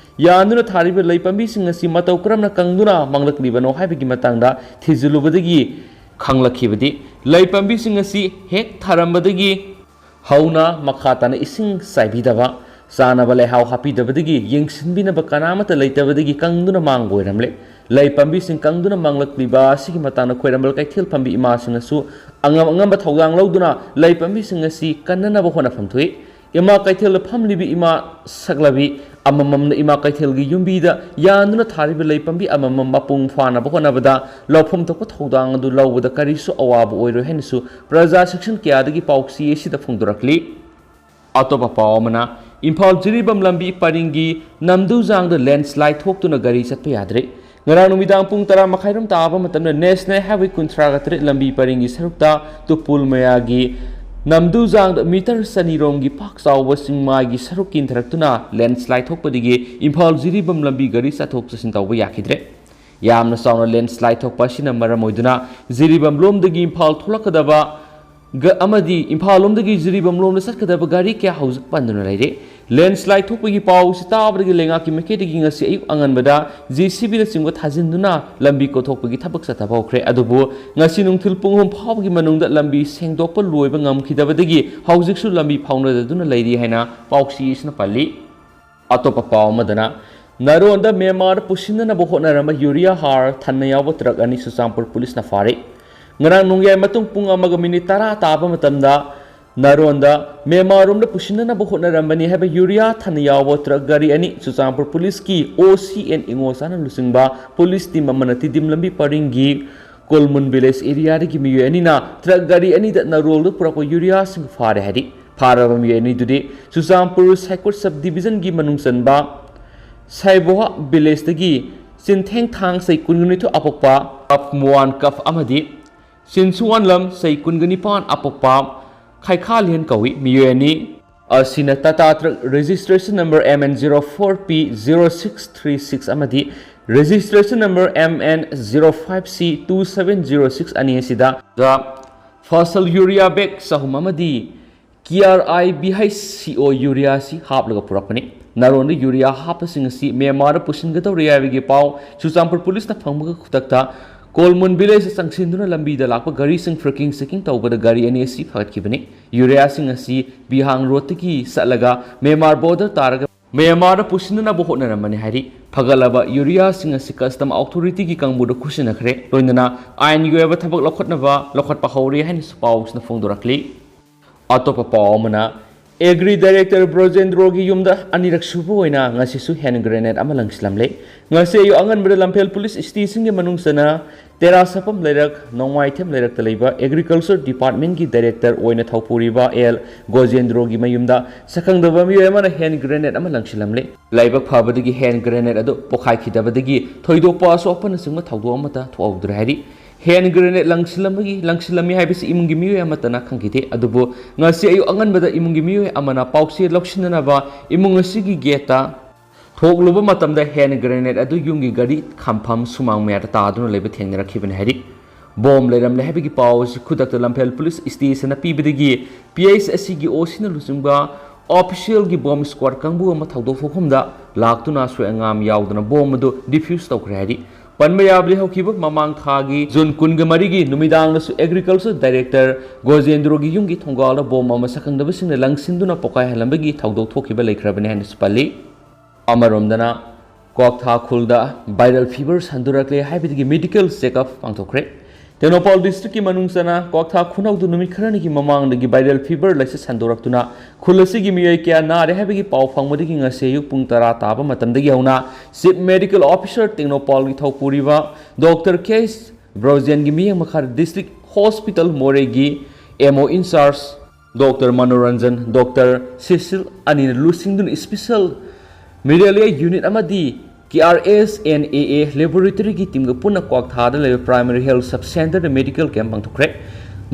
ꯌꯥꯟꯗꯨꯅ ꯊꯥꯔꯤꯕ ꯂꯩ ꯄꯥꯝꯕꯤꯁꯤꯡ ꯑꯁꯤ ꯃꯇꯧ ꯀꯔꯝꯅ ꯀꯪꯗꯨꯅ ꯃꯥꯡꯂꯛꯂꯤꯕꯅꯣ ꯍꯥꯏꯕꯒꯤ ꯃꯇꯥꯡꯗ ꯊꯤꯖꯤꯜꯂꯨꯕꯗꯒꯤ ꯈꯪꯂꯛꯈꯤꯕꯗꯤ, ꯂꯩ ꯄꯥꯝꯕꯤꯁꯤꯡ ꯑꯁꯤ ꯍꯦꯛ ꯊꯥꯔꯝꯕꯗꯒꯤ ꯍꯧꯅ ꯃꯈꯥ ꯇꯥꯅ ꯏꯁꯤꯡ ꯆꯥꯏꯕꯤꯗꯕ, ꯆꯥꯅꯕ ꯂꯩꯍꯥꯎ ꯍꯥꯞꯄꯤꯗꯕꯗꯒꯤ ꯌꯦꯡꯁꯤꯟꯕꯤꯅꯕ ꯀꯅꯥꯃꯠꯇ ꯂꯩꯇꯕꯗꯒꯤ ꯀꯪꯗꯨꯅ ꯃꯥꯡꯕ ꯑꯣꯏꯔꯝꯂꯦ꯫ ꯂꯩ ꯄꯥꯝꯕꯤꯁꯤꯡ ꯀꯪꯗꯨꯅ ꯃꯥꯡꯂꯛꯂꯤꯕ ꯑꯁꯤꯒꯤ ꯃꯇꯥꯡꯗ ꯈ꯭ꯋꯥꯏꯔꯝꯕꯟ ꯀꯩꯊꯦꯜ ꯐꯝꯕꯤ ꯏꯃꯥꯁꯤꯡꯅꯁꯨ ꯑꯉꯝ ꯑꯉꯝꯕ ꯊꯧꯗꯥꯡ ꯂꯧꯗꯨꯅ ꯂꯩ ꯄꯥꯝꯕꯤꯁꯤꯡ ꯑꯁꯤ ꯀꯟꯅꯅꯕ ꯍꯣꯠꯅꯐꯝ ꯊꯣꯛꯏ꯫ ꯏꯃꯥ ꯀꯩꯊꯦꯜꯗ ꯐꯝꯂꯤꯕ ꯏꯃꯥ ꯁꯛꯂꯕꯤ ꯑꯃꯃꯝꯅ ꯏꯃꯥ ꯀꯩꯊꯦꯜꯒꯤ ꯌꯨꯝꯕꯤꯗ ꯌꯥꯟꯗꯨꯅ ꯊꯥꯔꯤꯕ ꯂꯩ ꯄꯥꯝꯕꯤ ꯑꯃꯃꯝ ꯃꯄꯨꯡ ꯐꯥꯅꯕ ꯍꯣꯠꯅꯕꯗ ꯂꯧꯐꯝ ꯊꯣꯛꯄ ꯊꯧꯗꯥꯡ ꯑꯗꯨ ꯂꯧꯕꯗ ꯀꯔꯤꯁꯨ ꯑꯋꯥꯕ ꯑꯣꯏꯔꯣꯏ ꯍꯥꯏꯅꯁꯨ ꯄ꯭ꯔꯖꯥ ꯁꯦꯛꯁꯟ ꯀꯌꯥꯗꯒꯤ ꯄꯥꯎꯆꯦ ꯑꯁꯤꯗ ꯐꯣꯡꯗꯣꯔꯛꯂꯤ꯫ ꯑꯇꯣꯞꯄ ꯄꯥꯎ ꯑꯃꯅ, ꯏꯝꯐꯥꯜ ꯖꯤꯔꯤꯕꯥꯝ ꯂꯝꯕꯤ ꯄꯔꯤꯡꯒꯤ ꯅꯝꯗꯨꯖꯥꯡꯗ ꯂꯦꯟꯁꯂꯥꯏꯠ ꯊꯣꯛꯇꯨꯅ ꯒꯥꯔꯤ ꯆꯠꯄ ꯌꯥꯗ꯭ꯔꯦ꯫ ꯉꯔꯥꯡ ꯅꯨꯃꯤꯗꯥꯡ ꯄꯨꯡ ꯇꯔꯥ ꯃꯈꯥꯏꯔꯣꯝ ꯇꯥꯕ ꯃꯇꯝꯗ ꯅꯦꯁꯅꯦꯜ ꯍꯥꯏꯋꯦ ꯀꯨꯟꯊ꯭ꯔꯥꯒ ꯇꯔꯦꯠ ꯂꯝꯕꯤ ꯄꯔꯤꯡꯒꯤ ꯁꯔꯨꯛꯇ ꯇꯨꯄꯨꯜ ꯃꯌꯥꯒꯤ ꯅꯝꯗꯨꯖꯥꯡꯗ ꯃꯤꯇꯔ ꯆꯅꯤꯔꯣꯝꯒꯤ ꯄꯥꯛ ꯆꯥꯎꯕ ꯆꯤꯡꯃꯥꯏꯒꯤ ꯁꯔꯨꯛ ꯀꯤꯟꯊꯔꯛꯇꯨꯅ ꯂꯦꯟꯁꯂꯥꯏꯠ ꯊꯣꯛꯄꯗꯒꯤ ꯏꯝꯐꯥꯜ ꯖꯤꯔꯤꯕꯥꯝ ꯂꯝꯕꯤ ꯒꯥꯔꯤ ꯆꯠꯊꯣꯛ ꯆꯠꯁꯤꯟ ꯇꯧꯕ ꯌꯥꯈꯤꯗ꯭ꯔꯦ꯫ ꯌꯥꯝꯅ ꯆꯥꯎꯅ ꯂꯦꯟꯁꯂꯥꯏꯠ ꯊꯣꯛꯄ ꯑꯁꯤꯅ ꯃꯔꯝ ꯑꯣꯏꯗꯨꯅ ꯖꯤꯔꯤꯕꯥꯝ ꯂꯣꯝꯗꯒꯤ ꯏꯝꯐꯥꯜ ꯊꯣꯛꯂꯛꯀꯗꯕ ꯒ-, ꯑꯃꯗꯤ ꯏꯝꯐꯥꯜ ꯂꯣꯝꯗꯒꯤ ꯖꯤꯔꯤꯕꯥꯝ ꯂꯣꯝꯗ ꯆꯠꯀꯗꯕ ꯒꯥꯔꯤ ꯀꯌꯥ ꯍꯧꯖꯤꯛ ꯄꯟꯗꯨꯅ ꯂꯩꯔꯦ꯫ ꯂꯦꯟꯁꯂꯥꯏꯠ ꯊꯣꯛꯄꯒꯤ ꯄꯥꯎ ꯑꯁꯤ ꯇꯥꯕꯗꯒꯤ ꯂꯩꯉꯥꯛꯀꯤ ꯃꯥꯏꯀꯩꯗꯒꯤ ꯉꯁꯤ ꯑꯌꯨꯛ ꯑꯉꯟꯕꯗ ꯖꯦ ꯁꯤ ꯕꯤꯅꯆꯤꯡꯕ ꯊꯥꯖꯤꯟꯗꯨꯅ ꯂꯝꯕꯤ ꯀꯣꯊꯣꯛꯄꯒꯤ ꯊꯕꯛ ꯆꯠꯊꯕ ꯍꯧꯈ꯭ꯔꯦ꯫ ꯑꯗꯨꯕꯨ ꯉꯁꯤ ꯅꯨꯡꯊꯤꯜ ꯄꯨꯡ ꯑꯍꯨꯝ ꯐꯥꯎꯕꯒꯤ ꯃꯅꯨꯡꯗ ꯂꯝꯕꯤ ꯁꯦꯡꯗꯣꯛꯄ ꯂꯣꯏꯕ ꯉꯝꯈꯤꯗꯕꯗꯒꯤ ꯍꯧꯖꯤꯛꯁꯨ ꯂꯝꯕꯤ ꯐꯥꯎꯅꯗꯗꯨꯅ ꯂꯩꯔꯤ ꯍꯥꯏꯅ ꯄꯥꯎꯆꯦ ꯑꯁꯤꯅ ꯄꯜꯂꯤ꯫ ꯑꯇꯣꯞꯄ ꯄꯥꯎ ꯑꯃꯗꯅ, ꯅꯥꯔꯣꯟꯗ ꯃ꯭ꯌꯥꯟꯃꯥꯔꯗ ꯄꯨꯁꯤꯟꯅꯅꯕ ꯍꯣꯠꯅꯔꯝꯕ ꯌꯨꯔꯤꯌꯥ ꯍꯥꯔ ꯊꯟꯅ ꯌꯥꯎꯕ ꯇ꯭ꯔꯛ ꯑꯅꯤ ꯆꯨꯔꯆꯥꯟꯄꯨꯔ ꯄꯨꯂꯤꯁꯅ ꯐꯥꯔꯦ꯫ ꯉꯔꯥꯡ ꯅꯣꯡꯌꯥꯏ ꯃꯇꯨꯡ ꯄꯨꯡ ꯑꯃꯒ ꯃꯤꯅꯤꯠ ꯇꯔꯥ ꯇꯥꯕ ꯃꯇꯝꯗ ꯅꯥꯔꯣꯟꯗ ꯃ꯭ꯌꯥꯟꯃꯥꯔꯔꯣꯝꯗ ꯄꯨꯁꯤꯟꯅꯅꯕ ꯍꯣꯠꯅꯔꯝꯕꯅꯤ ꯍꯥꯏꯕ ꯌꯨꯔꯤꯌꯥ ꯊꯟꯅ ꯌꯥꯎꯕ ꯇ꯭ꯔꯛ ꯒꯥꯔꯤ ꯑꯅꯤ ꯆꯨꯔꯆꯥꯟꯄꯨꯔ ꯄꯨꯂꯤꯁꯀꯤ ꯑꯣ ꯁꯤ ꯑꯦꯟ ꯏꯉꯣꯆꯥꯅ ꯂꯨꯆꯤꯡꯕ ꯄꯨꯂꯤꯁ ꯇꯤꯝ ꯑꯃꯅ ꯇꯤꯗꯤꯝ ꯂꯝꯕꯤ ꯄꯔꯤꯡꯒꯤ ꯀꯣꯜꯃꯨꯟ ꯚꯤꯂꯦꯖ ꯑꯦꯔꯤꯌꯥꯗꯒꯤ ꯃꯤꯑꯣꯏ ꯑꯅꯤꯅ ꯇ꯭ꯔꯛ ꯒꯥꯔꯤ ꯑꯅꯤꯗ ꯅꯥꯔꯣꯟꯗ ꯄꯨꯔꯛꯄ ꯌꯨꯔꯤꯌꯥꯁꯤꯡ ꯐꯥꯔꯦ ꯍꯥꯏꯔꯤ꯫ ꯐꯥꯔꯕ ꯃꯤꯑꯣꯏ ꯑꯅꯤꯗꯨꯗꯤ ꯆꯨꯔꯆꯥꯟꯄꯨꯔ ꯁꯥꯏꯀꯨꯠ ꯁꯕ ꯗꯤꯕꯤꯖꯟꯒꯤ ꯃꯅꯨꯡ ꯆꯟꯕ ꯁꯥꯏꯕꯣꯍꯥ ꯚꯤꯂꯦꯖꯇꯒꯤ ꯆꯤꯟꯊꯦꯡ ꯊꯥꯡ ꯆꯍꯤ ꯀꯨꯟꯅꯤꯊꯣꯏ ꯑꯄꯣꯛꯄ ꯀꯞ ꯃꯨꯋꯥꯟ ꯀꯞ ꯑꯃꯗꯤ ꯆꯤꯟꯁꯨꯋꯥꯟꯂꯝ ꯆꯍꯤ ꯀꯨꯟꯒ ꯅꯤꯄꯥꯟ ꯑꯄꯣꯛꯄ ꯈꯥꯏꯈꯥꯂꯤꯌꯟ ꯀꯧꯏ꯫ ꯃꯤꯑꯣꯏ ꯑꯅꯤ ꯑꯁꯤꯅ Tata truck registration number M N zero four P zero six three six ꯑꯃꯗꯤ registration number M N zero five C two seven zero six ꯑꯅꯤ ꯑꯁꯤꯗ ꯐꯁꯜ ꯌꯨꯔꯤꯌꯥ ꯕꯦꯒ ꯆꯍꯨꯝ ꯑꯃꯗꯤ ꯀꯤ ꯑꯥꯔ ꯑꯥꯏ ꯕꯤ ꯍꯩꯆ ꯁꯤ ꯑꯣ ꯌꯨꯔꯤꯌꯥ ꯑꯁꯤ ꯍꯥꯞꯂꯒ ꯄꯨꯔꯛꯄꯅꯤ꯫ ꯅꯥꯔꯣꯟꯗ ꯌꯨꯔꯤꯌꯥ ꯍꯥꯞꯄꯁꯤꯡ ꯑꯁꯤ ꯃ꯭ꯌꯥꯟꯃꯥꯔꯗ ꯄꯨꯁꯤꯟꯒꯗꯧꯔꯤ ꯍꯥꯏꯕꯒꯤ ꯄꯥꯎ ꯆꯨꯔꯆꯥꯟꯄꯨꯔ ꯄꯨꯂꯤꯁꯅ ꯐꯪꯕꯒ ꯈꯨꯗꯛꯇ ꯀꯣꯜꯃꯨꯟ ꯚꯤꯂꯦꯖꯇ ꯆꯪꯁꯤꯟꯗꯨꯅ ꯂꯝꯕꯤꯗ ꯂꯥꯛꯄ ꯒꯥꯔꯤꯁꯤꯡ ꯐ꯭ꯔꯀꯤꯡ ꯆꯦꯀꯤꯡ ꯇꯧꯕꯗ ꯒꯥꯔꯤ ꯑꯅꯤ ꯑꯁꯤ ꯐꯒꯠꯈꯤꯕꯅꯤ꯫ ꯌꯨꯔꯤꯌꯥꯁꯤꯡ ꯑꯁꯤ ꯕꯤꯍꯥꯡ ꯔꯣꯗꯇꯒꯤ ꯆꯠꯂꯒ ꯃ꯭ꯌꯥꯟꯃꯥꯔ ꯕꯣꯔꯗꯔ ꯇꯥꯔꯒ ꯃ꯭ꯌꯥꯟꯃꯥꯔꯗ ꯄꯨꯁꯤꯟꯅꯅꯕ ꯍꯣꯠꯅꯔꯝꯕꯅꯤ ꯍꯥꯏꯔꯤ꯫ ꯐꯒꯠꯂꯕ ꯌꯨꯔꯤꯌꯥꯁꯤꯡ ꯑꯁꯤ ꯀꯁꯇꯝ ꯑꯣꯊꯣꯔꯤꯇꯤꯒꯤ ꯀꯥꯡꯕꯨꯗ ꯈꯨꯠꯁꯤꯟꯅꯈ꯭ꯔꯦ꯫ ꯂꯣꯏꯅꯅ ꯑꯥꯏꯟꯒꯤ ꯑꯣꯏꯕ ꯊꯕꯛ ꯂꯧꯈꯠꯅꯕ ꯂꯧꯈꯠꯄ ꯍꯧꯔꯦ ꯍꯥꯏꯅꯁꯨ ꯄꯥꯎꯁꯤꯅ ꯐꯣꯡꯗꯣꯔꯛꯂꯤ꯫ ꯑꯇꯣꯞꯄ ꯄꯥꯎ ꯑꯃꯅ, ꯑꯦꯒ꯭ꯔꯤ ꯗꯥꯏꯔꯦꯛꯇꯔ ꯕ꯭ꯔꯣꯖꯦꯟꯗ꯭ꯔꯣꯒꯤ ꯌꯨꯝꯗ ꯑꯅꯤꯔꯛ ꯁꯨꯕ ꯑꯣꯏꯅ ꯉꯁꯤꯁꯨ ꯍꯦꯟ ꯒ꯭ꯔꯦꯅꯦꯗ ꯑꯃ ꯂꯪꯁꯤꯜꯂꯝꯂꯦ꯫ ꯉꯁꯤ ꯑꯌꯨꯛ ꯑꯉꯟꯕꯗ ꯂꯝꯐꯦꯜ ꯄꯨꯂꯤꯁ ꯁ꯭ꯇꯦꯁꯟꯒꯤ ꯃꯅꯨꯡ ꯆꯟꯅ ꯇꯦꯔꯥꯁꯥꯄꯝ ꯂꯩꯔꯛ, ꯅꯣꯡꯃꯥꯏꯊꯦꯝ ꯂꯩꯔꯛꯇ ꯂꯩꯕ ꯑꯦꯒ꯭ꯔꯤꯀꯜꯆꯔ ꯗꯤꯄꯥꯔꯠꯃꯦꯟꯒꯤ ꯗꯥꯏꯔꯦꯛꯇꯔ ꯑꯣꯏꯅ ꯊꯧꯄꯨꯔꯤꯕ ꯑꯦꯜ ꯒꯣꯖꯦꯟꯗ꯭ꯔꯣꯒꯤ ꯃꯌꯨꯝꯗ ꯁꯛꯈꯪꯗꯕ ꯃꯤꯑꯣꯏ ꯑꯃꯅ ꯍꯦꯟ ꯒ꯭ꯔꯦꯅꯦꯗ ꯑꯃ ꯂꯪꯁꯤꯜꯂꯝꯂꯦ꯫ ꯂꯥꯏꯕꯛ ꯐꯕꯗꯒꯤ ꯍꯦꯟ ꯒ꯭ꯔꯦꯅꯦꯗ ꯑꯗꯨ ꯄꯣꯈꯥꯏꯈꯤꯗꯕꯗꯒꯤ ꯊꯣꯏꯗꯣꯛꯄ ꯑꯁꯣꯛ ꯑꯄꯟꯅꯆꯤꯡꯕ ꯊꯧꯗꯣꯛ ꯑꯃꯠꯇ ꯊꯣꯛꯍꯧꯗ꯭ꯔꯦ ꯍꯥꯏꯔꯤ꯫ ꯍꯦꯟ ꯒ꯭ꯔꯦꯅꯦꯗ ꯂꯪꯁꯤꯜꯂꯝꯕꯒꯤ, ꯂꯪꯁꯤꯜꯂꯝꯃꯤ ꯍꯥꯏꯕꯁꯤ ꯏꯃꯨꯡꯒꯤ ꯃꯤꯑꯣꯏ ꯑꯃꯠꯇꯅ ꯈꯪꯈꯤꯗꯦ꯫ ꯑꯗꯨꯕꯨ ꯉꯁꯤ ꯑꯌꯨꯛ ꯑꯉꯟꯕꯗ ꯏꯃꯨꯡꯒꯤ ꯃꯤꯑꯣꯏ ꯑꯃꯅ ꯄꯥꯎꯆꯦ ꯂꯧꯁꯤꯟꯅꯅꯕ ꯏꯃꯨꯡ ꯑꯁꯤꯒꯤ ꯒꯦꯠꯇ ꯊꯣꯛꯂꯨꯕ ꯃꯇꯝꯗ ꯍꯦꯟ ꯒ꯭ꯔꯦꯅꯦꯗ ꯑꯗꯨ ꯌꯨꯝꯒꯤ ꯒꯥꯔꯤ ꯈꯥꯝꯐꯝ ꯁꯨꯃꯥꯡ ꯃꯌꯥꯗ ꯇꯥꯗꯨꯅ ꯂꯩꯕ ꯊꯦꯡꯅꯔꯛꯈꯤꯕꯅꯤ ꯍꯥꯏꯔꯤ꯫ ꯕꯣꯝ ꯂꯩꯔꯝꯂꯦ ꯍꯥꯏꯕꯒꯤ ꯄꯥꯎ ꯑꯁꯤ ꯈꯨꯗꯛꯇ ꯂꯝꯐꯦꯜ ꯄꯨꯂꯤꯁ ꯁ꯭ꯇꯦꯁꯟꯅ ꯄꯤꯕꯗꯒꯤ ꯄꯤ ꯑꯩꯆ ꯑꯁꯤꯒꯤ ꯑꯣ ꯁꯤꯅ ꯂꯨꯆꯤꯡꯕ ꯑꯣꯐꯤꯁꯤꯌꯦꯜꯒꯤ ꯕꯣꯝ ꯁ꯭ꯀ꯭ꯋꯥꯗ ꯀꯥꯡꯕꯨ ꯑꯃ ꯊꯧꯗꯣꯛ ꯊꯣꯛꯐꯝꯗ ꯂꯥꯛꯇꯨꯅ ꯑꯁꯣꯏ ꯑꯉꯥꯝ ꯌꯥꯎꯗꯅ ꯕꯣꯝ ꯑꯗꯨ ꯗꯤꯐ꯭ꯌꯨꯁ ꯇꯧꯈ꯭ꯔꯦ ꯍꯥꯏꯔꯤ꯫ ꯄꯟꯕ ꯌꯥꯕꯗꯤ ꯍꯧꯈꯤꯕ ꯃꯃꯥꯡ ꯊꯥꯒꯤ ꯖꯨꯟ ꯀꯨꯟꯒ ꯃꯔꯤꯒꯤ ꯅꯨꯃꯤꯗꯥꯡꯗꯁꯨ ꯑꯦꯒ꯭ꯔꯤꯀꯜꯆꯔ ꯗꯥꯏꯔꯦꯛꯇꯔ ꯒꯣꯖꯦꯟꯗ꯭ꯔꯣꯒꯤ ꯌꯨꯝꯒꯤ ꯊꯣꯡꯒꯥꯜꯗ ꯕꯣꯝ ꯑꯃ ꯁꯛꯈꯪꯗꯕꯁꯤꯡꯅ ꯂꯪꯁꯤꯟꯗꯨꯅ ꯄꯣꯈꯥꯏꯍꯜꯂꯝꯕꯒꯤ ꯊꯧꯗꯣꯛ ꯊꯣꯛꯈꯤꯕ ꯂꯩꯈ꯭ꯔꯕꯅꯤ ꯍꯥꯏꯅꯁꯨ ꯄꯜꯂꯤ꯫ ꯑꯃꯔꯣꯝꯗꯅ, ꯀ꯭ꯋꯥꯛꯊꯥ ꯈꯨꯜꯗ ꯚꯥꯏꯔꯦꯜ ꯐꯤꯚꯔ ꯁꯟꯗꯣꯔꯛꯂꯦ ꯍꯥꯏꯕꯗꯒꯤ ꯃꯦꯗꯤꯀꯦꯜ ꯆꯦꯛꯑꯞ ꯄꯥꯡꯊꯣꯛꯈ꯭ꯔꯦ꯫ ꯇꯦꯡꯅꯧꯄꯥꯜ ꯗꯤꯁꯇ꯭ꯔꯤꯛꯀꯤ ꯃꯅꯨꯡ ꯆꯟꯅ ꯀ꯭ꯋꯥꯛꯊꯥ ꯈꯨꯅꯧꯗ ꯅꯨꯃꯤꯠ ꯈꯔꯅꯤꯒꯤ ꯃꯃꯥꯡꯗꯒꯤ ꯚꯥꯏꯔꯦꯜ ꯐꯤꯚꯔ ꯂꯥꯏꯆꯠ ꯁꯟꯗꯣꯔꯛꯇꯨꯅ ꯈꯨꯜ ꯑꯁꯤꯒꯤ ꯃꯤꯑꯣꯏ ꯀꯌꯥ ꯅꯥꯔꯦ ꯍꯥꯏꯕꯒꯤ ꯄꯥꯎ ꯐꯪꯕꯗꯒꯤ ꯉꯁꯤ ꯑꯌꯨꯛ ꯄꯨꯡ ꯇꯔꯥ ꯇꯥꯕ ꯃꯇꯝꯗꯒꯤ ꯍꯧꯅ ꯆꯤꯐ ꯃꯦꯗꯤꯀꯦꯜ ꯑꯣꯐꯤꯁꯔ ꯇꯦꯡꯅꯧꯄꯥꯜꯒꯤ ꯊꯧꯄꯨꯔꯤꯕ ꯗꯣꯛꯇꯔ ꯀꯦ ꯑꯦꯁ ꯕ꯭ꯔꯣꯖꯦꯟꯒꯤ ꯃꯤꯠꯌꯦꯡ ꯃꯈꯥꯗ ꯗꯤꯁꯇ꯭ꯔꯤꯛ ꯍꯣꯁꯄꯤꯇꯥꯜ ꯃꯣꯔꯦꯒꯤ M O in-charge doctor Manoranjan, doctor ꯁꯤꯁꯤꯜ ꯑꯅꯤꯅ ꯂꯨꯆꯤꯡꯗꯨꯅ ꯏꯁꯄꯤꯁꯦꯜ ꯃꯦꯂꯦꯔꯤꯌꯥ ꯌꯨꯅꯤꯠ ꯑꯃꯗꯤ ꯀꯦ ꯑꯥꯔ ꯑꯦꯁ ꯑꯦꯟ ꯑꯦ ꯑꯦ ꯂꯦꯕꯣꯔꯦꯇꯔꯤꯒꯤ ꯇꯤꯝꯒ ꯄꯨꯟꯅ ꯀ꯭ꯋꯥꯛꯊꯥꯗ ꯂꯩꯕ ꯄ꯭ꯔꯥꯏꯃꯥꯔꯤ ꯍꯦꯜꯊ ꯁꯕ ꯁꯦꯟꯇꯔꯗ medical camp ꯄꯥꯡꯊꯣꯛꯈ꯭ꯔꯦ꯫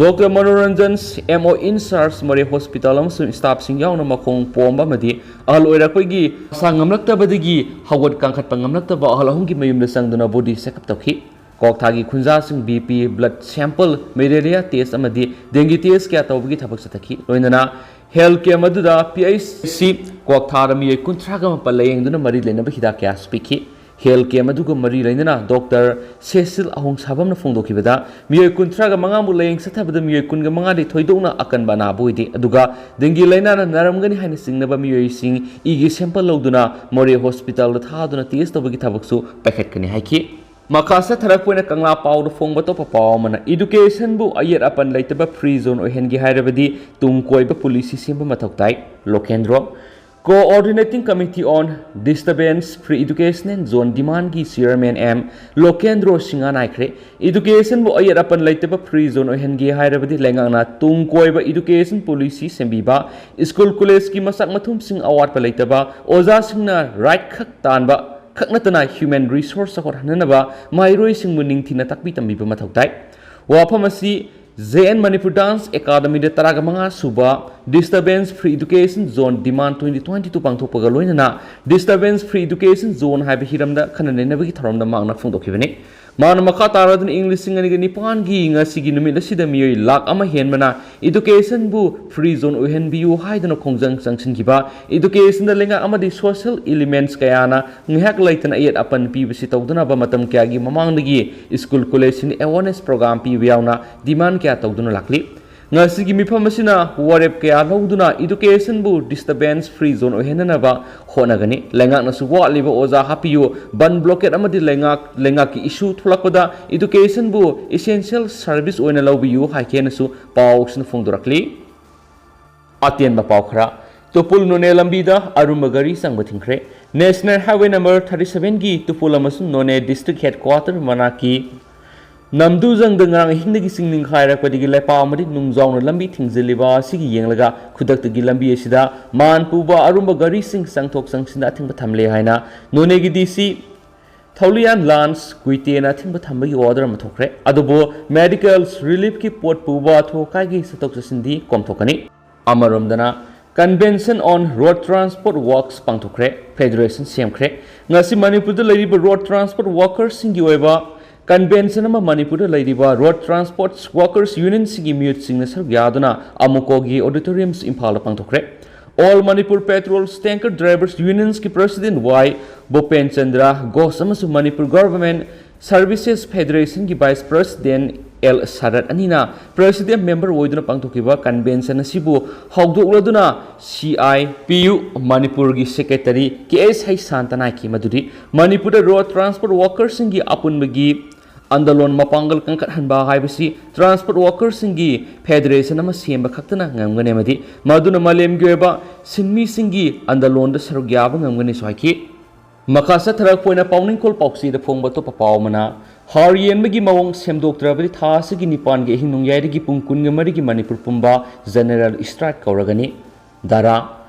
Doctor Manoranjan, M O in-charge ꯃꯣꯔꯦ ꯍꯣꯁꯄꯤꯇꯥꯜ ꯑꯃꯁꯨꯡ ꯁ꯭ꯇꯥꯐꯁꯤꯡ ꯌꯥꯎꯅ ꯃꯈꯣꯡ ꯄꯣꯝꯕ ꯑꯃꯗꯤ ꯑꯍꯜ ꯑꯣꯏꯔꯛꯄꯒꯤ ꯃꯁꯥ ꯉꯝꯂꯛꯇꯕꯗꯒꯤ ꯍꯧꯒꯠ ꯀꯥꯡꯈꯠꯄ ꯉꯝꯂꯛꯇꯕ ꯑꯍꯜ ꯑꯍꯨꯝꯒꯤ ꯃꯌꯨꯝꯗ ꯆꯪꯗꯨꯅ ꯕꯣꯗꯤ ꯆꯦꯛꯑꯞ ꯇꯧꯈꯤ꯫ ꯀ꯭ꯋꯥꯛꯊꯥꯒꯤ ꯈꯨꯟꯖꯥꯁꯤꯡ B P, blood sample, malaria test ꯑꯃꯗꯤ ꯗꯦꯡꯒꯤ ꯇꯦꯁ ꯀꯌꯥ ꯇꯧꯕꯒꯤ ꯊꯕꯛ ꯆꯠꯊꯈꯤ꯫ ꯂꯣꯏꯅꯅ ꯍꯦꯜꯊ ꯀꯦꯝꯞ ꯑꯗꯨꯗ ꯄꯤ ꯑꯩꯆ ꯁꯤ ꯀ꯭ꯋꯥꯛꯊꯥꯗ ꯃꯤꯑꯣꯏ ꯀꯨꯟꯊ꯭ꯔꯥꯒ ꯃꯥꯄꯜ ꯂꯥꯌꯦꯡꯗꯨꯅ ꯃꯔꯤ ꯂꯩꯅꯕ ꯍꯤꯗꯥꯛ ꯀꯌꯥꯁꯨ ꯄꯤꯈꯤ꯫ ꯍꯦꯜꯊ ꯀꯦꯝ ꯑꯗꯨꯒ ꯃꯔꯤ ꯂꯩꯅꯅ ꯗꯣꯛꯇꯔ ꯁꯦꯁꯤꯜ ꯑꯍꯣꯡꯁꯥꯕꯝꯅ ꯐꯣꯡꯗꯣꯛꯈꯤꯕꯗ, ꯃꯤꯑꯣꯏ ꯀꯨꯟꯊ꯭ꯔꯥꯒ ꯃꯉꯥꯃꯨꯛ ꯂꯥꯌꯦꯡ ꯆꯠꯊꯕꯗ ꯃꯤꯑꯣꯏ ꯀꯨꯟꯒ ꯃꯉꯥꯗꯤ ꯊꯣꯏꯗꯣꯛꯅ ꯑꯀꯟꯕ ꯑꯅꯥꯕ ꯑꯣꯏꯗꯦ꯫ ꯑꯗꯨꯒ ꯗꯦꯡꯒꯤ ꯂꯥꯏꯅꯥꯅ ꯅꯥꯔꯝꯒꯅꯤ ꯍꯥꯏꯅ ꯆꯤꯡꯅꯕ ꯃꯤꯑꯣꯏꯁꯤꯡ ꯏꯒꯤ ꯁꯦꯝꯄꯜ ꯂꯧꯗꯨꯅ ꯃꯣꯔꯦ ꯍꯣꯁꯄꯤꯇꯥꯜꯗ ꯊꯥꯗꯨꯅ ꯇꯦꯁ ꯇꯧꯕꯒꯤ ꯊꯕꯛꯁꯨ ꯄꯥꯏꯈꯠꯀꯅꯤ ꯍꯥꯏꯈꯤ꯫ ꯃꯈꯥ ꯆꯠꯊꯔꯛꯄ ꯑꯣꯏꯅ ꯀꯪꯂꯥ ꯄꯥꯎꯗ ꯐꯣꯡꯕ ꯑꯇꯣꯞꯄ ꯄꯥꯎ ꯑꯃꯅ, ꯏꯗꯨꯀꯦꯁꯟꯕꯨ ꯑꯌꯦꯠ ꯑꯄꯟ ꯂꯩꯇꯕ ꯐ꯭ꯔꯤ ꯖꯣꯟ ꯑꯣꯏꯍꯟꯒꯦ ꯍꯥꯏꯔꯕꯗꯤ ꯇꯨꯡ ꯀꯣꯏꯕ ꯄꯣꯂꯤꯁꯤ ꯁꯦꯝꯕ ꯃꯊꯧ ꯇꯥꯏ, Lokendro. Coordinating Committee on Disturbance Free Education and Zone Demandꯒꯤ ꯆꯤꯌꯔꯃꯦꯟ ꯑꯦꯝ ꯂꯣꯀꯦꯟꯗ꯭ꯔꯣ ꯁꯤꯡꯍ ꯅꯥꯏꯈ꯭ꯔꯦ꯫ ꯏꯗꯨꯀꯦꯁꯟꯕꯨ ꯑꯌꯦꯠ ꯑꯄꯟ ꯂꯩꯇꯕ ꯐ꯭ꯔꯤ ꯖꯣꯟ ꯑꯣꯏꯍꯟꯒꯦ ꯍꯥꯏꯔꯕꯗꯤ ꯂꯩꯉꯥꯛꯅ ꯇꯨꯡ ꯀꯣꯏꯕ ꯏꯗꯨꯀꯦꯁꯟ ꯄꯣꯂꯤꯁꯤ ꯁꯦꯝꯕꯤꯕ, ꯁ꯭ꯀꯨꯜ ꯀꯣꯂꯦꯖꯀꯤ ꯃꯆꯥꯛ ꯃꯊꯨꯝꯁꯤꯡ ꯑꯋꯥꯠꯄ ꯂꯩꯇꯕ, ꯑꯣꯖꯥꯁꯤꯡꯅ ꯔꯥꯏꯠ ꯈꯛ ꯇꯥꯟꯕ ꯈꯛ ꯅꯠꯇꯅ ꯍ꯭ꯌꯨꯃꯦꯟ ꯔꯤꯁꯣꯔꯁ ꯆꯥꯎꯈꯠꯍꯟꯅꯅꯕ ꯃꯍꯩꯔꯣꯏꯁꯤꯡꯕꯨ ꯅꯤꯡꯊꯤꯅ ꯇꯥꯛꯄꯤ ꯇꯝꯕꯤꯕ ꯃꯊꯧ ꯇꯥꯏ꯫ ꯋꯥꯐꯝ ꯑꯁꯤ ꯖꯦ ꯑꯦꯟ ꯃꯅꯤꯄꯨꯔ ꯗꯥꯟꯁ ꯑꯦꯀꯥꯗꯃꯤꯗ ꯇꯔꯥꯒ ꯃꯉꯥ ꯁꯨꯕ Disturbance Free Education Zone Demand twenty twenty two ꯄꯥꯡꯊꯣꯛꯄꯒ ꯂꯣꯏꯅꯅ Disturbance Free Education Zone ꯍꯥꯏꯕ ꯍꯤꯔꯝꯗ ꯈꯟꯅ ꯅꯩꯅꯕꯒꯤ ꯊꯧꯔꯝꯗ ꯃꯍꯥꯛꯅ ꯐꯣꯡꯗꯣꯛꯈꯤꯕꯅꯤ꯫ ꯃꯥꯅ ꯃꯈꯥ ꯇꯥꯔꯗꯨꯅ ꯏꯪ ꯂꯤꯁꯤꯡ ꯑꯅꯤꯒ ꯅꯤꯄꯥꯟꯒꯤ ꯉꯁꯤꯒꯤ ꯅꯨꯃꯤꯠ ꯑꯁꯤꯗ ꯃꯤꯑꯣꯏ ꯂꯥꯈ ꯑꯃ ꯍꯦꯟꯕꯅ ꯏꯗꯨꯀꯦꯁꯟꯕꯨ ꯐ꯭ꯔꯤ ꯖꯣꯟ ꯑꯣꯏꯍꯟꯕꯤꯌꯨ ꯍꯥꯏꯗꯨꯅ ꯈꯣꯡꯖꯪ ꯆꯪꯁꯤꯟꯈꯤꯕ, ꯏꯗꯨꯀꯦꯁꯟꯗ ꯂꯩꯉꯥꯛ ꯑꯃꯗꯤ ꯁꯣꯁꯤꯌꯦꯜ ꯏꯂꯤꯃꯦꯟꯠꯁ ꯀꯌꯥꯅ ꯉꯥꯏꯍꯥꯛ ꯂꯩꯇꯅ ꯑꯌꯦꯠ ꯑꯄꯟ ꯄꯤꯕꯁꯤ ꯇꯧꯗꯅꯕ ꯃꯇꯝ ꯀꯌꯥꯒꯤ ꯃꯃꯥꯡꯗꯒꯤ ꯁ꯭ꯀꯨꯜ ꯀꯣꯂꯦꯖꯁꯤꯡꯗ ꯑꯦꯋꯥꯔꯅꯦꯁ ꯄ꯭ꯔꯣꯒ꯭ꯔꯥꯝ ꯄꯤꯕ ꯌꯥꯎꯅ ꯗꯤꯃꯥꯟ ꯀꯌꯥ ꯇꯧꯗꯨꯅ ꯂꯥꯛꯂꯤ꯫ ꯉꯁꯤꯒꯤ ꯃꯤꯐꯝ ꯑꯁꯤꯅ ꯋꯥꯔꯦꯞ ꯀꯌꯥ ꯂꯧꯗꯨꯅ ꯏꯗꯨꯀꯦꯁꯟꯕꯨ ꯗꯤꯁꯇꯔꯕꯦꯟꯁ ꯐ꯭ꯔꯤ ꯖꯣꯟ ꯑꯣꯏꯍꯟꯅꯅꯕ ꯍꯣꯠꯅꯒꯅꯤ꯫ ꯂꯩꯉꯥꯛꯅꯁꯨ ꯋꯥꯠꯂꯤꯕ ꯑꯣꯖꯥ ꯍꯥꯞꯄꯤꯌꯨ, ꯕꯟ ꯕ꯭ꯂꯣꯀꯦꯠ ꯑꯃꯗꯤ ꯂꯩꯉꯥꯛ, ꯂꯩꯉꯥꯛꯀꯤ ꯏꯁꯨ ꯊꯣꯛꯂꯛꯄꯗ ꯏꯗꯨꯀꯦꯁꯟꯕꯨ ꯏꯁꯦꯟꯁꯤꯌꯦꯜ ꯁꯔꯚꯤꯁ ꯑꯣꯏꯅ ꯂꯧꯕꯤꯌꯨ ꯍꯥꯏꯈꯤ ꯍꯥꯏꯅꯁꯨ ꯄꯥꯎꯁꯤꯅ ꯐꯣꯡꯗꯣꯔꯛꯂꯤ꯫ ꯑꯇꯦꯟꯕ ꯄꯥꯎ ꯈꯔ꯫ ꯇꯨꯄꯨꯜ ꯅꯣꯅꯦ ꯂꯝꯕꯤꯗ ꯑꯔꯨꯝꯕ ꯒꯥꯔꯤ ꯆꯪꯕ ꯊꯤꯡꯈ꯭ꯔꯦ꯫ ꯅꯦꯁꯅꯦꯜ ꯍꯥꯏꯋꯦ ꯅꯝꯕꯔ ꯊꯥꯔꯇꯤ ꯁꯚꯦꯟꯒꯤ ꯇꯨꯄꯨꯜ ꯑꯃꯁꯨꯡ ꯅꯣꯅꯦ ꯗꯤꯁꯇ꯭ꯔꯤꯛ ꯍꯦꯗꯀ꯭ꯋꯥꯇꯔ ꯃꯅꯥꯛꯀꯤ ꯅꯝꯗꯨꯖꯪꯗ ꯉꯔꯥꯡ ꯑꯍꯤꯡꯗꯒꯤ ꯆꯤꯡ ꯅꯤꯡꯈꯥꯏꯔꯛꯄꯗꯒꯤ ꯂꯩꯄꯥꯛ ꯑꯃꯗꯤ ꯅꯨꯡꯖꯥꯎꯅ ꯂꯝꯕꯤ ꯊꯤꯡꯖꯤꯜꯂꯤꯕ ꯑꯁꯤꯒꯤ ꯌꯦꯡꯂꯒ ꯈꯨꯗꯛꯇꯒꯤ ꯂꯝꯕꯤ ꯑꯁꯤꯗ ꯃꯥꯟ ꯄꯨꯕ ꯑꯔꯨꯝꯕ ꯒꯥꯔꯤꯁꯤꯡ ꯆꯪꯊꯣꯛ ꯆꯪꯁꯤꯟꯗ ꯑꯊꯤꯡꯕ ꯊꯝꯂꯦ ꯍꯥꯏꯅ ꯅꯣꯅꯦꯒꯤ ꯗꯤ ꯁꯤ ꯊꯧꯂꯤꯌꯥꯟ ꯂꯥꯟꯁ ꯀꯨꯏꯇꯦꯅ ꯑꯊꯤꯡꯕ ꯊꯝꯕꯒꯤ ꯑꯣꯔꯗꯔ ꯑꯃ ꯊꯣꯛꯈ꯭ꯔꯦ꯫ ꯑꯗꯨꯕꯨ ꯃꯦꯗꯤꯀꯦꯜ ꯔꯤꯂꯤꯐꯀꯤ ꯄꯣꯠ ꯄꯨꯕ ꯑꯊꯨ ꯑꯀꯥꯏꯒꯤ ꯆꯠꯊꯣꯛ ꯆꯠꯁꯤꯟꯗꯤ ꯀꯣꯝꯊꯣꯛꯀꯅꯤ꯫ ꯑꯃꯔꯣꯝꯗꯅ, Convention on Road Transport Workers ꯄꯥꯡꯊꯣꯛꯈ꯭ꯔꯦ, ꯐꯦꯗꯔꯦꯁꯟ ꯁꯦꯝꯈ꯭ꯔꯦ꯫ ꯉꯁꯤ ꯃꯅꯤꯄꯨꯔꯗ ꯂꯩꯔꯤꯕ ꯔꯣꯗ ꯇ꯭ꯔꯥꯟꯁꯄꯣꯔꯠ ꯋꯥꯀꯔꯁꯤꯡꯒꯤ ꯑꯣꯏꯕ ꯀꯟꯚꯦꯟꯁꯟ ꯑꯃ ꯃꯅꯤꯄꯨꯔꯗ ꯂꯩꯔꯤꯕ ꯔꯣꯗ ꯇ꯭ꯔꯥꯟꯁꯄꯣꯔꯠ ꯋꯥꯀꯔꯁ ꯌꯨꯅꯤꯌꯟꯁꯤꯡꯒꯤ ꯃꯤꯍꯨꯠꯁꯤꯡꯅ ꯁꯔꯨꯛ ꯌꯥꯗꯨꯅ ꯑꯃꯨꯀꯣꯒꯤ ꯑꯣꯗꯤꯇꯣꯔꯤꯌꯝꯁ ꯏꯝꯐꯥꯜꯗ ꯄꯥꯡꯊꯣꯛꯈ꯭ꯔꯦ꯫ All Manipur Patrols Tanker Drivers Unions ꯀꯤ President Y ꯕꯣꯄꯦꯟ ꯆꯟꯗ꯭ꯔ ꯘꯣꯁ ꯑꯃꯁꯨꯡ Manipur Government Services Federation ꯒꯤ Vice President L ꯁꯔꯠ ꯑꯅꯤꯅ President member ꯑꯣꯏꯗꯨꯅ ꯄꯥꯡꯊꯣꯛꯈꯤꯕ convention ꯑꯁꯤꯕꯨ ꯍꯧꯗꯣꯛꯂꯗꯨꯅ C I P U ꯃꯅꯤꯄꯨꯔꯒꯤ Secretary K S ꯍꯩꯁꯥꯟꯇꯅ ꯍꯥꯏꯈꯤ ꯃꯗꯨꯗꯤ ꯃꯅꯤꯄꯨꯔꯗ road transport workerꯁꯤꯡꯒꯤ ꯑꯄꯨꯟꯕꯒꯤ ꯑꯟꯗꯂꯣꯟ ꯃꯄꯥꯡꯒꯜ ꯀꯟꯈꯠꯍꯟꯕ ꯍꯥꯏꯕꯁꯤ transport workerꯁꯤꯡꯒꯤ federation ꯑꯃ ꯁꯦꯝꯕ ꯈꯛꯇꯅ ꯉꯝꯒꯅꯤ ꯑꯃꯗꯤ ꯃꯗꯨꯅ ꯃꯥꯂꯦꯝꯒꯤ ꯑꯣꯏꯕ ꯁꯤꯟꯃꯤꯁꯤꯡꯒꯤ ꯑꯟꯗꯂꯣꯟꯗ ꯁꯔꯨꯛ ꯌꯥꯕ ꯉꯝꯒꯅꯤꯁꯨ ꯍꯥꯏꯈꯤ꯫ ꯃꯈꯥ ꯆꯠꯊꯔꯛꯄ ꯑꯣꯏꯅ ꯄꯥꯎꯅꯤꯡꯈꯣꯜ ꯄꯥꯎꯆꯦꯗ ꯐꯣꯡꯕ ꯑꯇꯣꯞꯄ ꯄꯥꯎ ꯑꯃꯅ, ꯍꯥꯔ ꯌꯦꯟꯕꯒꯤ ꯃꯑꯣꯡ ꯁꯦꯝꯗꯣꯛꯇ꯭ꯔꯕꯗꯤ ꯊꯥ ꯑꯁꯤꯒꯤ ꯅꯤꯄꯥꯟꯒꯤ ꯑꯍꯤꯡ ꯅꯣꯡꯌꯥꯏꯗꯒꯤ ꯄꯨꯡ ꯀꯨꯟꯒ ꯃꯔꯤꯒꯤ ꯃꯅꯤꯄꯨꯔ ꯄꯨꯝꯕ general strike ꯀꯧꯔꯒꯅꯤ꯫ ꯙꯔꯥ꯫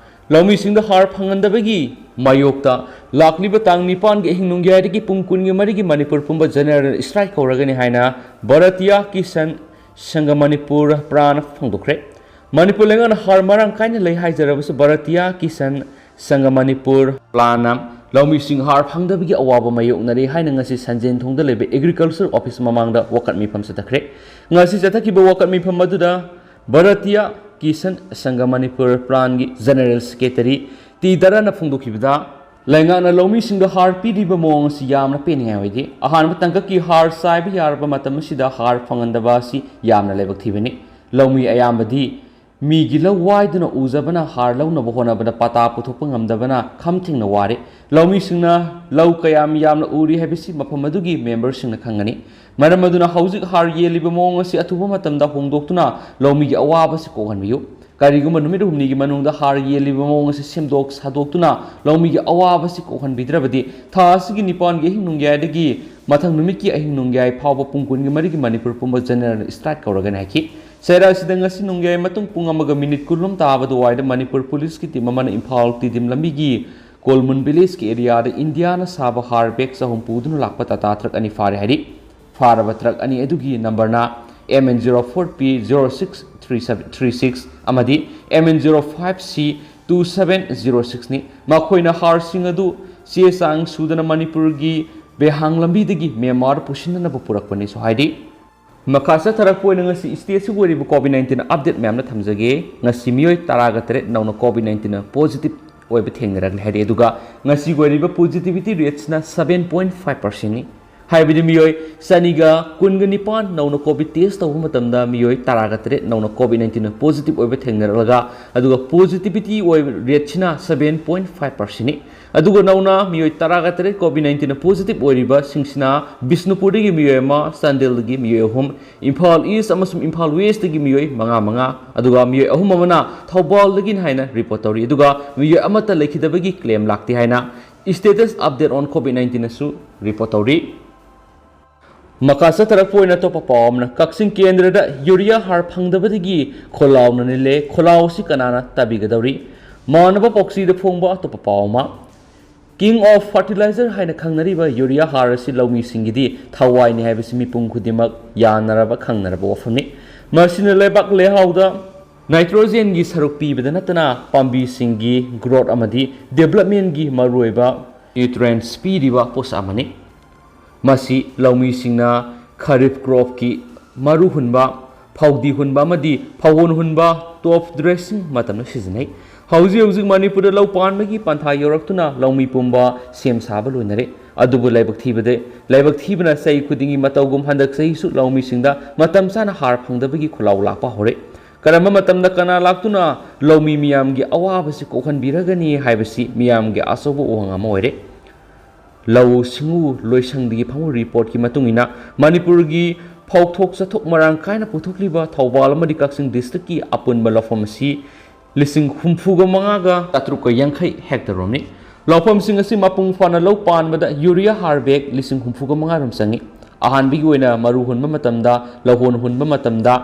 ꯂꯧꯃꯤꯁꯤꯡꯗ ꯍꯥꯔ ꯐꯪꯍꯟꯗꯕꯒꯤ ꯃꯥꯌꯣꯛꯇ ꯂꯥꯛꯂꯤꯕ ꯇꯥꯡ ꯅꯤꯄꯥꯟꯒꯤ ꯑꯍꯤꯡ ꯅꯣꯡꯌꯥꯏꯗꯒꯤ ꯄꯨꯡ ꯀꯨꯟꯒ ꯃꯔꯤꯒꯤ ꯃꯅꯤꯄꯨꯔ ꯄꯨꯝꯕ general strike ꯀꯧꯔꯒꯅꯤ ꯍꯥꯏꯅ ꯚꯥꯔꯇꯤꯌꯥ ꯀꯤꯁꯟ ꯁꯪꯘ ꯃꯅꯤꯄꯨꯔ ꯄ꯭ꯔꯥꯟꯅ ꯐꯣꯡꯗꯣꯛꯈ꯭ꯔꯦ꯫ ꯃꯅꯤꯄꯨꯔ ꯂꯩꯉꯥꯛꯅ ꯍꯥꯔ ꯃꯔꯥꯡ ꯀꯥꯏꯅ ꯂꯩ ꯍꯥꯏꯖꯔꯕꯁꯨ ꯚꯥꯔꯇꯤꯌꯥ ꯀꯤꯁꯟ ꯁꯪꯘ ꯃꯅꯤꯄꯨꯔ ꯄ꯭ꯔꯥꯟꯅ ꯂꯧꯃꯤꯁꯤꯡ ꯍꯥꯔ ꯐꯪꯗꯕꯒꯤ ꯑꯋꯥꯕ ꯃꯥꯌꯣꯛꯅꯔꯤ ꯍꯥꯏꯅ ꯉꯁꯤ ꯁꯟꯖꯦꯟ ꯊꯣꯡꯗ ꯂꯩꯕ Agriculture Office ꯃꯃꯥꯡꯗ ꯋꯥꯀꯠ ꯃꯤꯐꯝ ꯆꯠꯊꯈ꯭ꯔꯦ꯫ ꯉꯁꯤ ꯆꯠꯊꯈꯤꯕ ꯋꯥꯀꯠ ꯃꯤꯐꯝ ꯑꯗꯨꯗ ꯚꯥꯔꯇꯤꯌꯥ ꯀꯤꯁꯟ ꯁꯪꯘ ꯃꯅꯤꯄꯨꯔ ꯄ꯭ꯔꯥꯟꯒꯤ General Secretary ꯇꯤ ꯙꯔꯥꯅ ꯐꯣꯡꯗꯣꯛꯈꯤꯕꯗ, ꯂꯩꯉꯥꯛꯅ ꯂꯧꯃꯤꯁꯤꯡꯗ ꯍꯥꯔ ꯄꯤꯔꯤꯕ ꯃꯑꯣꯡ ꯑꯁꯤ ꯌꯥꯝꯅ ꯄꯦꯟꯅꯤꯡꯉꯥꯏ ꯑꯣꯏꯗꯦ꯫ ꯑꯍꯥꯟꯕ ꯇꯥꯡꯀꯛꯀꯤ ꯍꯥꯔ ꯆꯥꯏꯕ ꯌꯥꯔꯕ ꯃꯇꯝ ꯑꯁꯤꯗ ꯍꯥꯔ ꯐꯪꯍꯟꯗꯕ ꯑꯁꯤ ꯌꯥꯝꯅ ꯂꯥꯏꯕꯛ ꯊꯤꯕꯅꯤ꯫ ꯂꯧꯃꯤ ꯑꯌꯥꯝꯕꯗꯤ ꯃꯤꯒꯤ ꯂꯧ ꯋꯥꯏꯗꯨꯅ ꯎꯖꯕꯅ ꯍꯥꯔ ꯂꯧꯅꯕ ꯍꯣꯠꯅꯕꯗ ꯄꯥꯇꯥ ꯄꯨꯊꯣꯛꯄ ꯉꯝꯗꯕꯅ ꯈꯝ ꯊꯦꯡꯅ ꯋꯥꯔꯦ꯫ ꯂꯧꯃꯤꯁꯤꯡꯅ ꯂꯧ ꯀꯌꯥꯝ ꯌꯥꯝꯅ ꯎꯔꯤ ꯍꯥꯏꯕꯁꯤ ꯃꯐꯝ ꯑꯗꯨꯒꯤ memberꯁꯤꯡꯅ ꯈꯪꯒꯅꯤ꯫ ꯃꯔꯝ ꯑꯗꯨꯅ ꯍꯧꯖꯤꯛ ꯍꯥꯔ ꯌꯦꯜꯂꯤꯕ ꯃꯑꯣꯡ ꯑꯁꯤ ꯑꯊꯨꯕ ꯃꯇꯝꯗ ꯍꯣꯡꯗꯣꯛꯇꯨꯅ ꯂꯧꯃꯤꯒꯤ ꯑꯋꯥꯕꯁꯤ ꯀꯣꯛꯍꯟꯕꯤꯌꯨ꯫ ꯀꯔꯤꯒꯨꯝꯕ ꯅꯨꯃꯤꯠ ꯍꯨꯝꯅꯤꯒꯤ ꯃꯅꯨꯡꯗ ꯍꯥꯔ ꯌꯦꯜꯂꯤꯕ ꯃꯑꯣꯡ ꯑꯁꯤ ꯁꯦꯝꯗꯣꯛ ꯁꯥꯗꯣꯛꯇꯨꯅ ꯂꯧꯃꯤꯒꯤ ꯑꯋꯥꯕꯁꯤ ꯀꯣꯛꯍꯟꯕꯤꯗ꯭ꯔꯕꯗꯤ, ꯊꯥ ꯑꯁꯤꯒꯤ ꯅꯤꯄꯥꯟꯒꯤ ꯑꯍꯤꯡ ꯅꯣꯡꯌꯥꯏꯗꯒꯤ ꯃꯊꯪ ꯅꯨꯃꯤꯠꯀꯤ ꯑꯍꯤꯡ ꯅꯣꯡꯌꯥꯏ ꯐꯥꯎꯕ ꯄꯨꯡ ꯀꯨꯟꯒꯤ ꯃꯔꯤꯒꯤ ꯃꯅꯤꯄꯨꯔ ꯄꯨꯝꯕ general strike ꯀꯧꯔꯒꯅꯤ ꯍꯥꯏꯈꯤ꯫ ꯆꯩꯔꯥꯛ ꯑꯁꯤꯗ ꯉꯁꯤ ꯅꯣꯡꯌꯥꯏ ꯃꯇꯨꯡ ꯄꯨꯡ ꯑꯃꯒ ꯃꯤꯅꯤꯠ ꯀꯨꯟꯂꯣꯝ ꯇꯥꯕ ꯑꯗꯨꯋꯥꯏꯗ ꯃꯅꯤꯄꯨꯔ ꯄꯨꯂꯤꯁꯀꯤ team ꯑꯃꯅ ꯏꯝꯐꯥꯜ ꯇꯤꯗꯤꯝ ꯂꯝꯕꯤꯒꯤ ꯀꯣꯜꯃꯨꯟ villageꯀꯤ areaꯗ ꯏꯟꯗꯤꯌꯥꯅ ꯁꯥꯕ ꯍꯥꯔ bag ꯆꯍꯨꯝ ꯄꯨꯗꯨꯅ ꯂꯥꯛꯄ ꯇꯥꯇꯥ ꯇ꯭ꯔꯛ ꯑꯅꯤ ꯐꯥꯔꯦ ꯍꯥꯏꯔꯤ꯫ ꯐꯥꯔꯕ ꯇ꯭ꯔꯛ ꯑꯅꯤ ꯑꯗꯨꯒꯤ numberꯅ M N zero four P zero six three seven three six ꯑꯃꯗꯤ M N zero five C two seven zero sixꯅꯤ꯫ ꯃꯈꯣꯏꯅ ꯍꯥꯔꯁꯤꯡ ꯑꯗꯨ ꯆꯦ ꯆꯥꯡ ꯁꯨꯗꯅ ꯃꯅꯤꯄꯨꯔꯒꯤ ꯕꯦꯍꯥꯡ ꯂꯝꯕꯤꯗꯒꯤ ꯃ꯭ꯌꯥꯟꯃꯥꯔ ꯄꯨꯁꯤꯟꯅꯅꯕ ꯄꯨꯔꯛꯄꯅꯤꯁꯨ ꯍꯥꯏꯔꯤ꯫ ꯃꯈꯥ ꯆꯠꯊꯔꯛꯄ ꯑꯣꯏꯅ ꯉꯁꯤ state ꯑꯁꯤꯒꯤ ꯑꯣꯏꯔꯤꯕ COVID nineteen update ꯃꯌꯥꯝꯅ ꯊꯝꯖꯒꯦ꯫ ꯉꯁꯤ ꯃꯤꯑꯣꯏ ꯇꯔꯥꯒ ꯇꯔꯦꯠ ꯅꯧꯅ COVID nineteen positive ꯑꯣꯏꯕ ꯊꯦꯡꯅꯔꯛꯂꯦ ꯍꯥꯏꯔꯛꯑꯦ꯫ ꯑꯗꯨꯒ ꯉꯁꯤꯒꯤ ꯑꯣꯏꯔꯤꯕ positivity rateꯁꯤꯅ seven point five percentꯅꯤ꯫ ꯍꯥꯏꯕꯗꯤ ꯃꯤꯑꯣꯏ ꯆꯅꯤꯒ ꯀꯨꯟꯒ ꯅꯤꯄꯥꯟ ꯅꯧꯅ COVID test ꯇꯧꯕ ꯃꯇꯝꯗ ꯃꯤꯑꯣꯏ ꯇꯔꯥꯒ ꯇꯔꯦꯠ ꯅꯧꯅ COVID nineteen positive ꯑꯣꯏꯕ ꯊꯦꯡꯅꯔꯛꯂꯒ, ꯑꯗꯨꯒ positivity ꯑꯣꯏꯕ rateꯁꯤꯅ seven point five percentꯅꯤ꯫ ꯑꯗꯨꯒ ꯅꯧꯅ ꯃꯤꯑꯣꯏ ꯇꯔꯥꯒ ꯇꯔꯦꯠ COVID nineteen positive ꯑꯣꯏꯔꯤꯕꯁꯤꯡꯁꯤꯅ ꯕꯤꯁꯅꯨꯄꯨꯔꯗꯒꯤ ꯃꯤꯑꯣꯏ ꯑꯃ, ꯆꯥꯟꯗꯦꯜꯗꯒꯤ ꯃꯤꯑꯣꯏ ꯑꯍꯨꯝ, ꯏꯝꯐꯥꯜ East ꯑꯃꯁꯨꯡ ꯏꯝꯐꯥꯜ Westꯇꯒꯤ ꯃꯤꯑꯣꯏ ꯃꯉꯥ ꯃꯉꯥ, ꯑꯗꯨꯒ ꯃꯤꯑꯣꯏ ꯑꯍꯨꯝ ꯑꯃꯅ ꯊꯧꯕꯥꯜꯗꯒꯤꯅꯤ ꯍꯥꯏꯅ report ꯇꯧꯔꯤ꯫ ꯑꯗꯨꯒ ꯃꯤꯑꯣꯏ ꯑꯃꯠꯇ ꯂꯩꯈꯤꯗꯕꯒꯤ claim ꯂꯥꯛꯇꯦ ꯍꯥꯏꯅ status update on COVID nineteen ꯑꯁꯨ report ꯇꯧꯔꯤ꯫ ꯃꯈꯥ ꯆꯠꯊꯔꯛꯄ ꯑꯣꯏꯅ ꯑꯇꯣꯞꯄ ꯄꯥꯎ ꯑꯃꯅ, ꯀꯛꯆꯤꯡ ꯀꯦꯟꯗ꯭ꯔꯗ ꯌꯨꯔꯤꯌꯥ ꯍꯥꯔ ꯐꯪꯗꯕꯗꯒꯤ ꯈꯣꯜꯂꯥꯎꯅ ꯅꯤꯜꯂꯦ꯫ ꯈꯣꯜꯂꯥꯎ ꯑꯁꯤ ꯀꯅꯥꯅ ꯇꯥꯕꯤꯒꯗꯧꯔꯤ? ꯃꯥꯟꯅꯕ ꯄꯥꯎꯆꯦꯗ ꯐꯣꯡꯕ ꯑꯇꯣꯞꯄ ꯄꯥꯎ ꯑꯃ, King of Fertilizer ꯍꯥꯏꯅ ꯈꯪꯅꯔꯤꯕ ꯌꯨꯔꯤꯌꯥ ꯍꯥꯔ ꯑꯁꯤ ꯂꯧꯃꯤꯁꯤꯡꯒꯤꯗꯤ ꯊꯋꯥꯏꯅꯤ ꯍꯥꯏꯕꯁꯤ ꯃꯤꯄꯨꯝ ꯈꯨꯗꯤꯡꯃꯛ ꯌꯥꯅꯔꯕ ꯈꯪꯅꯔꯕ ꯋꯥꯐꯝꯅꯤ꯫ ꯃꯁꯤꯅ ꯂꯩꯕꯥꯛ ꯂꯩꯍꯥꯎꯗ nitrogenꯒꯤ ꯁꯔꯨꯛ ꯄꯤꯕꯗ ꯅꯠꯇꯅ ꯄꯥꯝꯕꯤꯁꯤꯡꯒꯤ growth ꯑꯃꯗꯤ developmentꯒꯤ ꯃꯔꯨꯑꯣꯏꯕ nutrients ꯄꯤꯔꯤꯕ ꯄꯣꯠꯁꯛ ꯑꯃꯅꯤ꯫ ꯃꯁꯤ ꯂꯧꯃꯤꯁꯤꯡꯅ ꯈꯔꯤꯐ cropꯀꯤ ꯃꯔꯨ ꯍꯨꯟꯕ, ꯐꯧꯗꯤ ꯍꯨꯟꯕ ꯑꯃꯗꯤ ꯐꯧꯍꯣꯟ ꯍꯨꯟꯕ, top dressing ꯃꯇꯝꯗ ꯁꯤꯖꯤꯟꯅꯩ꯫ ꯍꯧꯖꯤꯛ ꯍꯧꯖꯤꯛ ꯃꯅꯤꯄꯨꯔꯗ ꯂꯧ ꯄꯥꯟꯕꯒꯤ ꯄꯟꯊꯥ ꯌꯧꯔꯛꯇꯨꯅ ꯂꯧꯃꯤ ꯄꯨꯝꯕ ꯁꯦꯝ ꯁꯥꯕ ꯂꯣꯏꯅꯔꯦ꯫ ꯑꯗꯨꯕꯨ ꯂꯥꯏꯕꯛ ꯊꯤꯕꯗ, ꯂꯥꯏꯕꯛ ꯊꯤꯕꯅ ꯆꯍꯤ ꯈꯨꯗꯤꯡꯒꯤ ꯃꯇꯧꯒꯨꯝ ꯍꯟꯗꯛ ꯆꯍꯤꯁꯨ ꯂꯧꯃꯤꯁꯤꯡꯗ ꯃꯇꯝ ꯆꯥꯅ ꯍꯥꯔ ꯐꯪꯗꯕꯒꯤ ꯈꯣꯜꯂꯥꯎ ꯂꯥꯛꯄ ꯍꯧꯔꯦ꯫ ꯀꯔꯝꯕ ꯃꯇꯝꯗ ꯀꯅꯥ ꯂꯥꯛꯇꯨꯅ ꯂꯧꯃꯤ ꯃꯤꯌꯥꯝꯒꯤ ꯑꯋꯥꯕꯁꯤ ꯀꯣꯛꯍꯟꯕꯤꯔꯒꯅꯤ ꯍꯥꯏꯕꯁꯤ ꯃꯤꯌꯥꯝꯒꯤ ꯑꯆꯧꯕ ꯋꯥꯍꯪ ꯑꯃ ꯑꯣꯏꯔꯦ꯫ ꯂꯧꯎ ꯁꯤꯡꯎ ꯂꯣꯏꯁꯪꯗꯒꯤ ꯐꯪꯕ reportꯀꯤ ꯃꯇꯨꯡ ꯏꯟꯅ, ꯃꯅꯤꯄꯨꯔꯒꯤ ꯐꯧꯊꯣꯛ ꯆꯥꯊꯣꯛ ꯃꯔꯥꯡ ꯀꯥꯏꯅ ꯄꯨꯊꯣꯛꯂꯤꯕ ꯊꯧꯕꯥꯜ ꯑꯃꯗꯤ ꯀꯛꯆꯤꯡ districtꯀꯤ ꯑꯄꯨꯟꯕ ꯂꯧꯐꯝ ꯑꯁꯤ ꯂꯤꯁꯤꯡ ꯍꯨꯝꯐꯨꯒ ꯃꯉꯥꯒ ꯆꯥꯇ꯭ꯔꯨꯛꯀ ꯌꯥꯡꯈꯩ hectare ꯔꯣꯝꯅꯤ꯫ ꯂꯧꯐꯝꯁꯤꯡ ꯑꯁꯤ ꯃꯄꯨꯡ ꯐꯥꯅ ꯂꯧ ꯄꯥꯟꯕꯗ ꯌꯨꯔꯤꯌꯥ ꯍꯥꯔ bag ꯂꯤꯁꯤꯡ ꯍꯨꯝꯐꯨꯒ ꯃꯉꯥ ꯔꯣꯝ ꯆꯪꯏ꯫ ꯑꯍꯥꯟꯕꯒꯤ ꯑꯣꯏꯅ ꯃꯔꯨ ꯍꯨꯟꯕ ꯃꯇꯝꯗ, ꯂꯧꯍꯣꯟ ꯍꯨꯟꯕ ꯃꯇꯝꯗ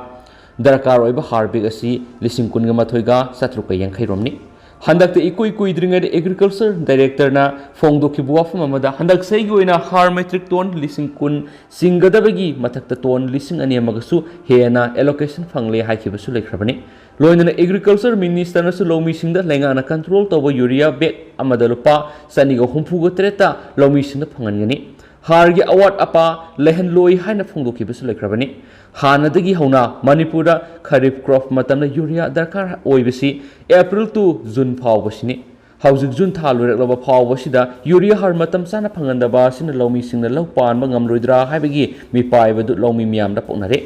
ꯗꯔꯀꯥꯔ ꯑꯣꯏꯕ ꯍꯥꯔ bag ꯑꯁꯤ ꯂꯤꯁꯤꯡ ꯀꯨꯟꯒ ꯃꯥꯊꯣꯏꯒ ꯆꯥꯇ꯭ꯔꯨꯛꯀ ꯌꯥꯡꯈꯩ ꯔꯣꯝꯅꯤ꯫ ꯍꯟꯗꯛꯇ ꯏꯀꯨꯏ ꯀꯨꯏꯗ꯭ꯔꯤꯉꯩꯗ Agriculture Directorꯅ ꯐꯣꯡꯗꯣꯛꯈꯤꯕ ꯋꯥꯐꯝ ꯑꯃꯗ, ꯍꯟꯗꯛ ꯆꯍꯤꯒꯤ ꯑꯣꯏꯅ ꯍꯥꯔ metric ton ꯂꯤꯁꯤꯡ ꯀꯨꯟ ꯆꯤꯡꯒꯗꯕꯒꯤ ꯃꯊꯛꯇ ton ꯂꯤꯁꯤꯡ ꯑꯅꯤ ꯑꯃꯒꯁꯨ ꯍꯦꯟꯅ allocation ꯐꯪꯂꯦ ꯍꯥꯏꯈꯤꯕꯁꯨ ꯂꯩꯈ꯭ꯔꯕꯅꯤ꯫ ꯂꯣꯏꯅꯅ Agriculture Ministerꯅꯁꯨ ꯂꯧꯃꯤꯁꯤꯡꯗ ꯂꯩꯉꯥꯛꯅ control ꯇꯧꯕ ꯌꯨꯔꯤꯌꯥ bag ꯑꯃꯗ ꯂꯨꯄꯥ ꯆꯅꯤꯒ ꯍꯨꯝꯐꯨꯒ ꯇꯔꯦꯠꯇ ꯂꯧꯃꯤꯁꯤꯡꯗ ꯐꯪꯍꯟꯒꯅꯤ꯫ ꯍꯥꯔꯒꯤ ꯑꯋꯥꯠ ꯑꯄꯥ ꯂꯩꯍꯜꯂꯣꯏ ꯍꯥꯏꯅ ꯐꯣꯡꯗꯣꯛꯈꯤꯕꯁꯨ ꯂꯩꯈ꯭ꯔꯕꯅꯤ꯫ ꯍꯥꯟꯅꯗꯒꯤ ꯍꯧꯅ ꯃꯅꯤꯄꯨꯔꯗ ꯈꯔꯤꯐ ꯀ꯭ꯔꯣꯞ ꯃꯇꯝꯗ ꯌꯨꯔꯤꯌꯥ ꯗꯔꯀꯥꯔ ꯑꯣꯏꯕꯁꯤ ꯑꯦꯄ꯭ꯔꯤꯜ to ꯖꯨꯟ ꯐꯥꯎꯕꯁꯤꯅꯤ꯫ ꯍꯧꯖꯤꯛ ꯖꯨꯟ ꯊꯥ ꯂꯣꯏꯔꯛꯂꯕ ꯐꯥꯎꯕꯁꯤꯗ ꯌꯨꯔꯤꯌꯥ ꯍꯥꯔ ꯃꯇꯝ ꯆꯥꯅ ꯐꯪꯍꯟꯗꯕ ꯑꯁꯤꯅ ꯂꯧꯃꯤꯁꯤꯡꯅ ꯂꯧ ꯄꯥꯟꯕ ꯉꯝꯂꯣꯏꯗ꯭ꯔꯥ ꯍꯥꯏꯕꯒꯤ ꯃꯤꯄꯥꯏꯕꯗꯨ ꯂꯧꯃꯤ ꯃꯤꯌꯥꯝꯗ ꯄꯣꯛꯅꯔꯦ꯫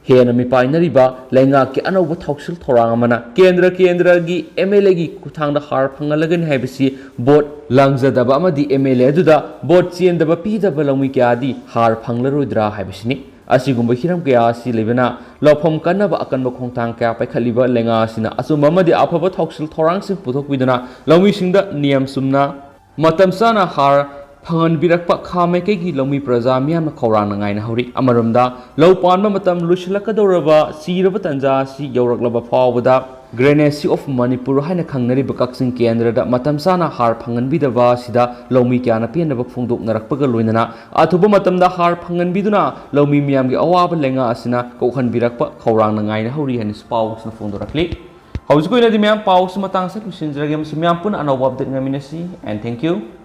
ꯍꯦꯟꯅ ꯃꯤꯄꯥꯏꯅꯔꯤꯕ ꯂꯩꯉꯥꯛꯀꯤ ꯑꯅꯧꯕ ꯊꯧꯁꯤꯜ ꯊꯧꯔꯥꯡ ꯑꯃꯅ ꯀꯦꯟꯗ꯭ꯔ ꯀꯦꯟꯗ꯭ꯔꯒꯤ ꯑꯦꯝ ꯑꯦꯜ ꯑꯦꯒꯤ ꯈꯨꯠꯊꯥꯡꯗ ꯍꯥꯔ ꯐꯪꯍꯜꯂꯒꯅꯤ ꯍꯥꯏꯕꯁꯤ ꯚꯣꯠ ꯂꯥꯡꯖꯗꯕ ꯑꯃꯗꯤ ꯑꯦꯝ ꯑꯦꯜ ꯑꯦ ꯑꯗꯨꯗ ꯚꯣꯠ ꯆꯦꯟꯗꯕ ꯄꯤꯗꯕ ꯂꯧꯃꯤ ꯀꯌꯥꯗꯤ ꯍꯥꯔ ꯐꯪꯂꯔꯣꯏꯗ꯭ꯔꯥ ꯍꯥꯏꯕꯁꯤꯅꯤ꯫ ꯑꯁꯤꯒꯨꯝꯕ ꯍꯤꯔꯝ ꯀꯌꯥ ꯑꯁꯤ ꯂꯩꯕꯅ ꯂꯧꯐꯝ ꯀꯟꯅꯕ ꯑꯀꯟꯕ ꯈꯣꯡꯊꯥꯡ ꯀꯌꯥ ꯄꯥꯏꯈꯠꯂꯤꯕ ꯂꯩꯉꯥꯛ ꯑꯁꯤꯅ ꯑꯆꯨꯝꯕ ꯑꯃꯗꯤ ꯑꯐꯕ ꯊꯧꯁꯤꯜ ꯊꯧꯔꯥꯡꯁꯤꯡ ꯄꯨꯊꯣꯛꯄꯤꯗꯨꯅ ꯂꯧꯃꯤꯁꯤꯡꯗ ꯅꯤꯌꯝ ꯆꯨꯝꯅ ꯃꯇꯝ ꯆꯥꯅ ꯍꯥꯔ ꯐꯪꯍꯟꯕꯤꯔꯛꯄ ꯈꯥ ꯃꯥꯏꯀꯩꯒꯤ ꯂꯧꯃꯤ ꯄ꯭ꯔꯖꯥ ꯃꯤꯌꯥꯝꯅ ꯈꯧꯔꯥꯡꯅ ꯉꯥꯏꯅꯍꯧꯔꯤ꯫ ꯑꯃꯔꯣꯝꯗ, ꯂꯧ ꯄꯥꯟꯕ ꯃꯇꯝ ꯂꯣꯏꯁꯤꯜꯂꯛꯀꯗꯧꯔꯕ ꯆꯤꯔꯕ ꯇꯥꯟꯖꯥ ꯑꯁꯤ ꯌꯧꯔꯛꯂꯕ ꯐꯥꯎꯕꯗ Granacy of Manipur ꯍꯥꯏꯅ ꯈꯪꯅꯔꯤꯕ ꯀꯛꯆꯤꯡ ꯀꯦꯟꯗ꯭ꯔꯗ ꯃꯇꯝ ꯆꯥꯅ ꯍꯥꯔ ꯐꯪꯍꯟꯕꯤꯗꯕ ꯑꯁꯤꯗ ꯂꯧꯃꯤ ꯀꯌꯥꯅ ꯄꯦꯟꯗꯕ ꯐꯣꯡꯗꯣꯛꯅꯔꯛꯄꯒ ꯂꯣꯏꯅꯅ ꯑꯊꯨꯕ ꯃꯇꯝꯗ ꯍꯥꯔ ꯐꯪꯍꯟꯕꯤꯗꯨꯅ ꯂꯧꯃꯤ ꯃꯤꯌꯥꯝꯒꯤ ꯑꯋꯥꯕ ꯂꯩꯉꯥꯛ ꯑꯁꯤꯅ ꯀꯣꯛꯍꯟꯕꯤꯔꯛꯄ ꯈꯧꯔꯥꯡꯅ ꯉꯥꯏꯅꯍꯧꯔꯤ ꯍꯥꯏꯅꯁꯨ ꯄꯥꯎꯁꯤꯅ ꯐꯣꯡꯗꯣꯔꯛꯂꯤ꯫ ꯍꯧꯖꯤꯛꯀꯤ ꯑꯣꯏꯅꯗꯤ ꯃꯌꯥꯝ ꯄꯥꯎꯁꯤ ꯃꯇꯥꯡ ꯑꯁꯤꯗ ꯂꯣꯏꯁꯤꯟꯖꯔꯒꯦ꯫ ꯃꯁꯤ ꯃꯌꯥꯝ ꯄꯨꯟꯅ ꯑꯅꯧꯕ update ꯉꯥꯏꯃꯤꯟꯅꯁꯤ꯫ And thank you.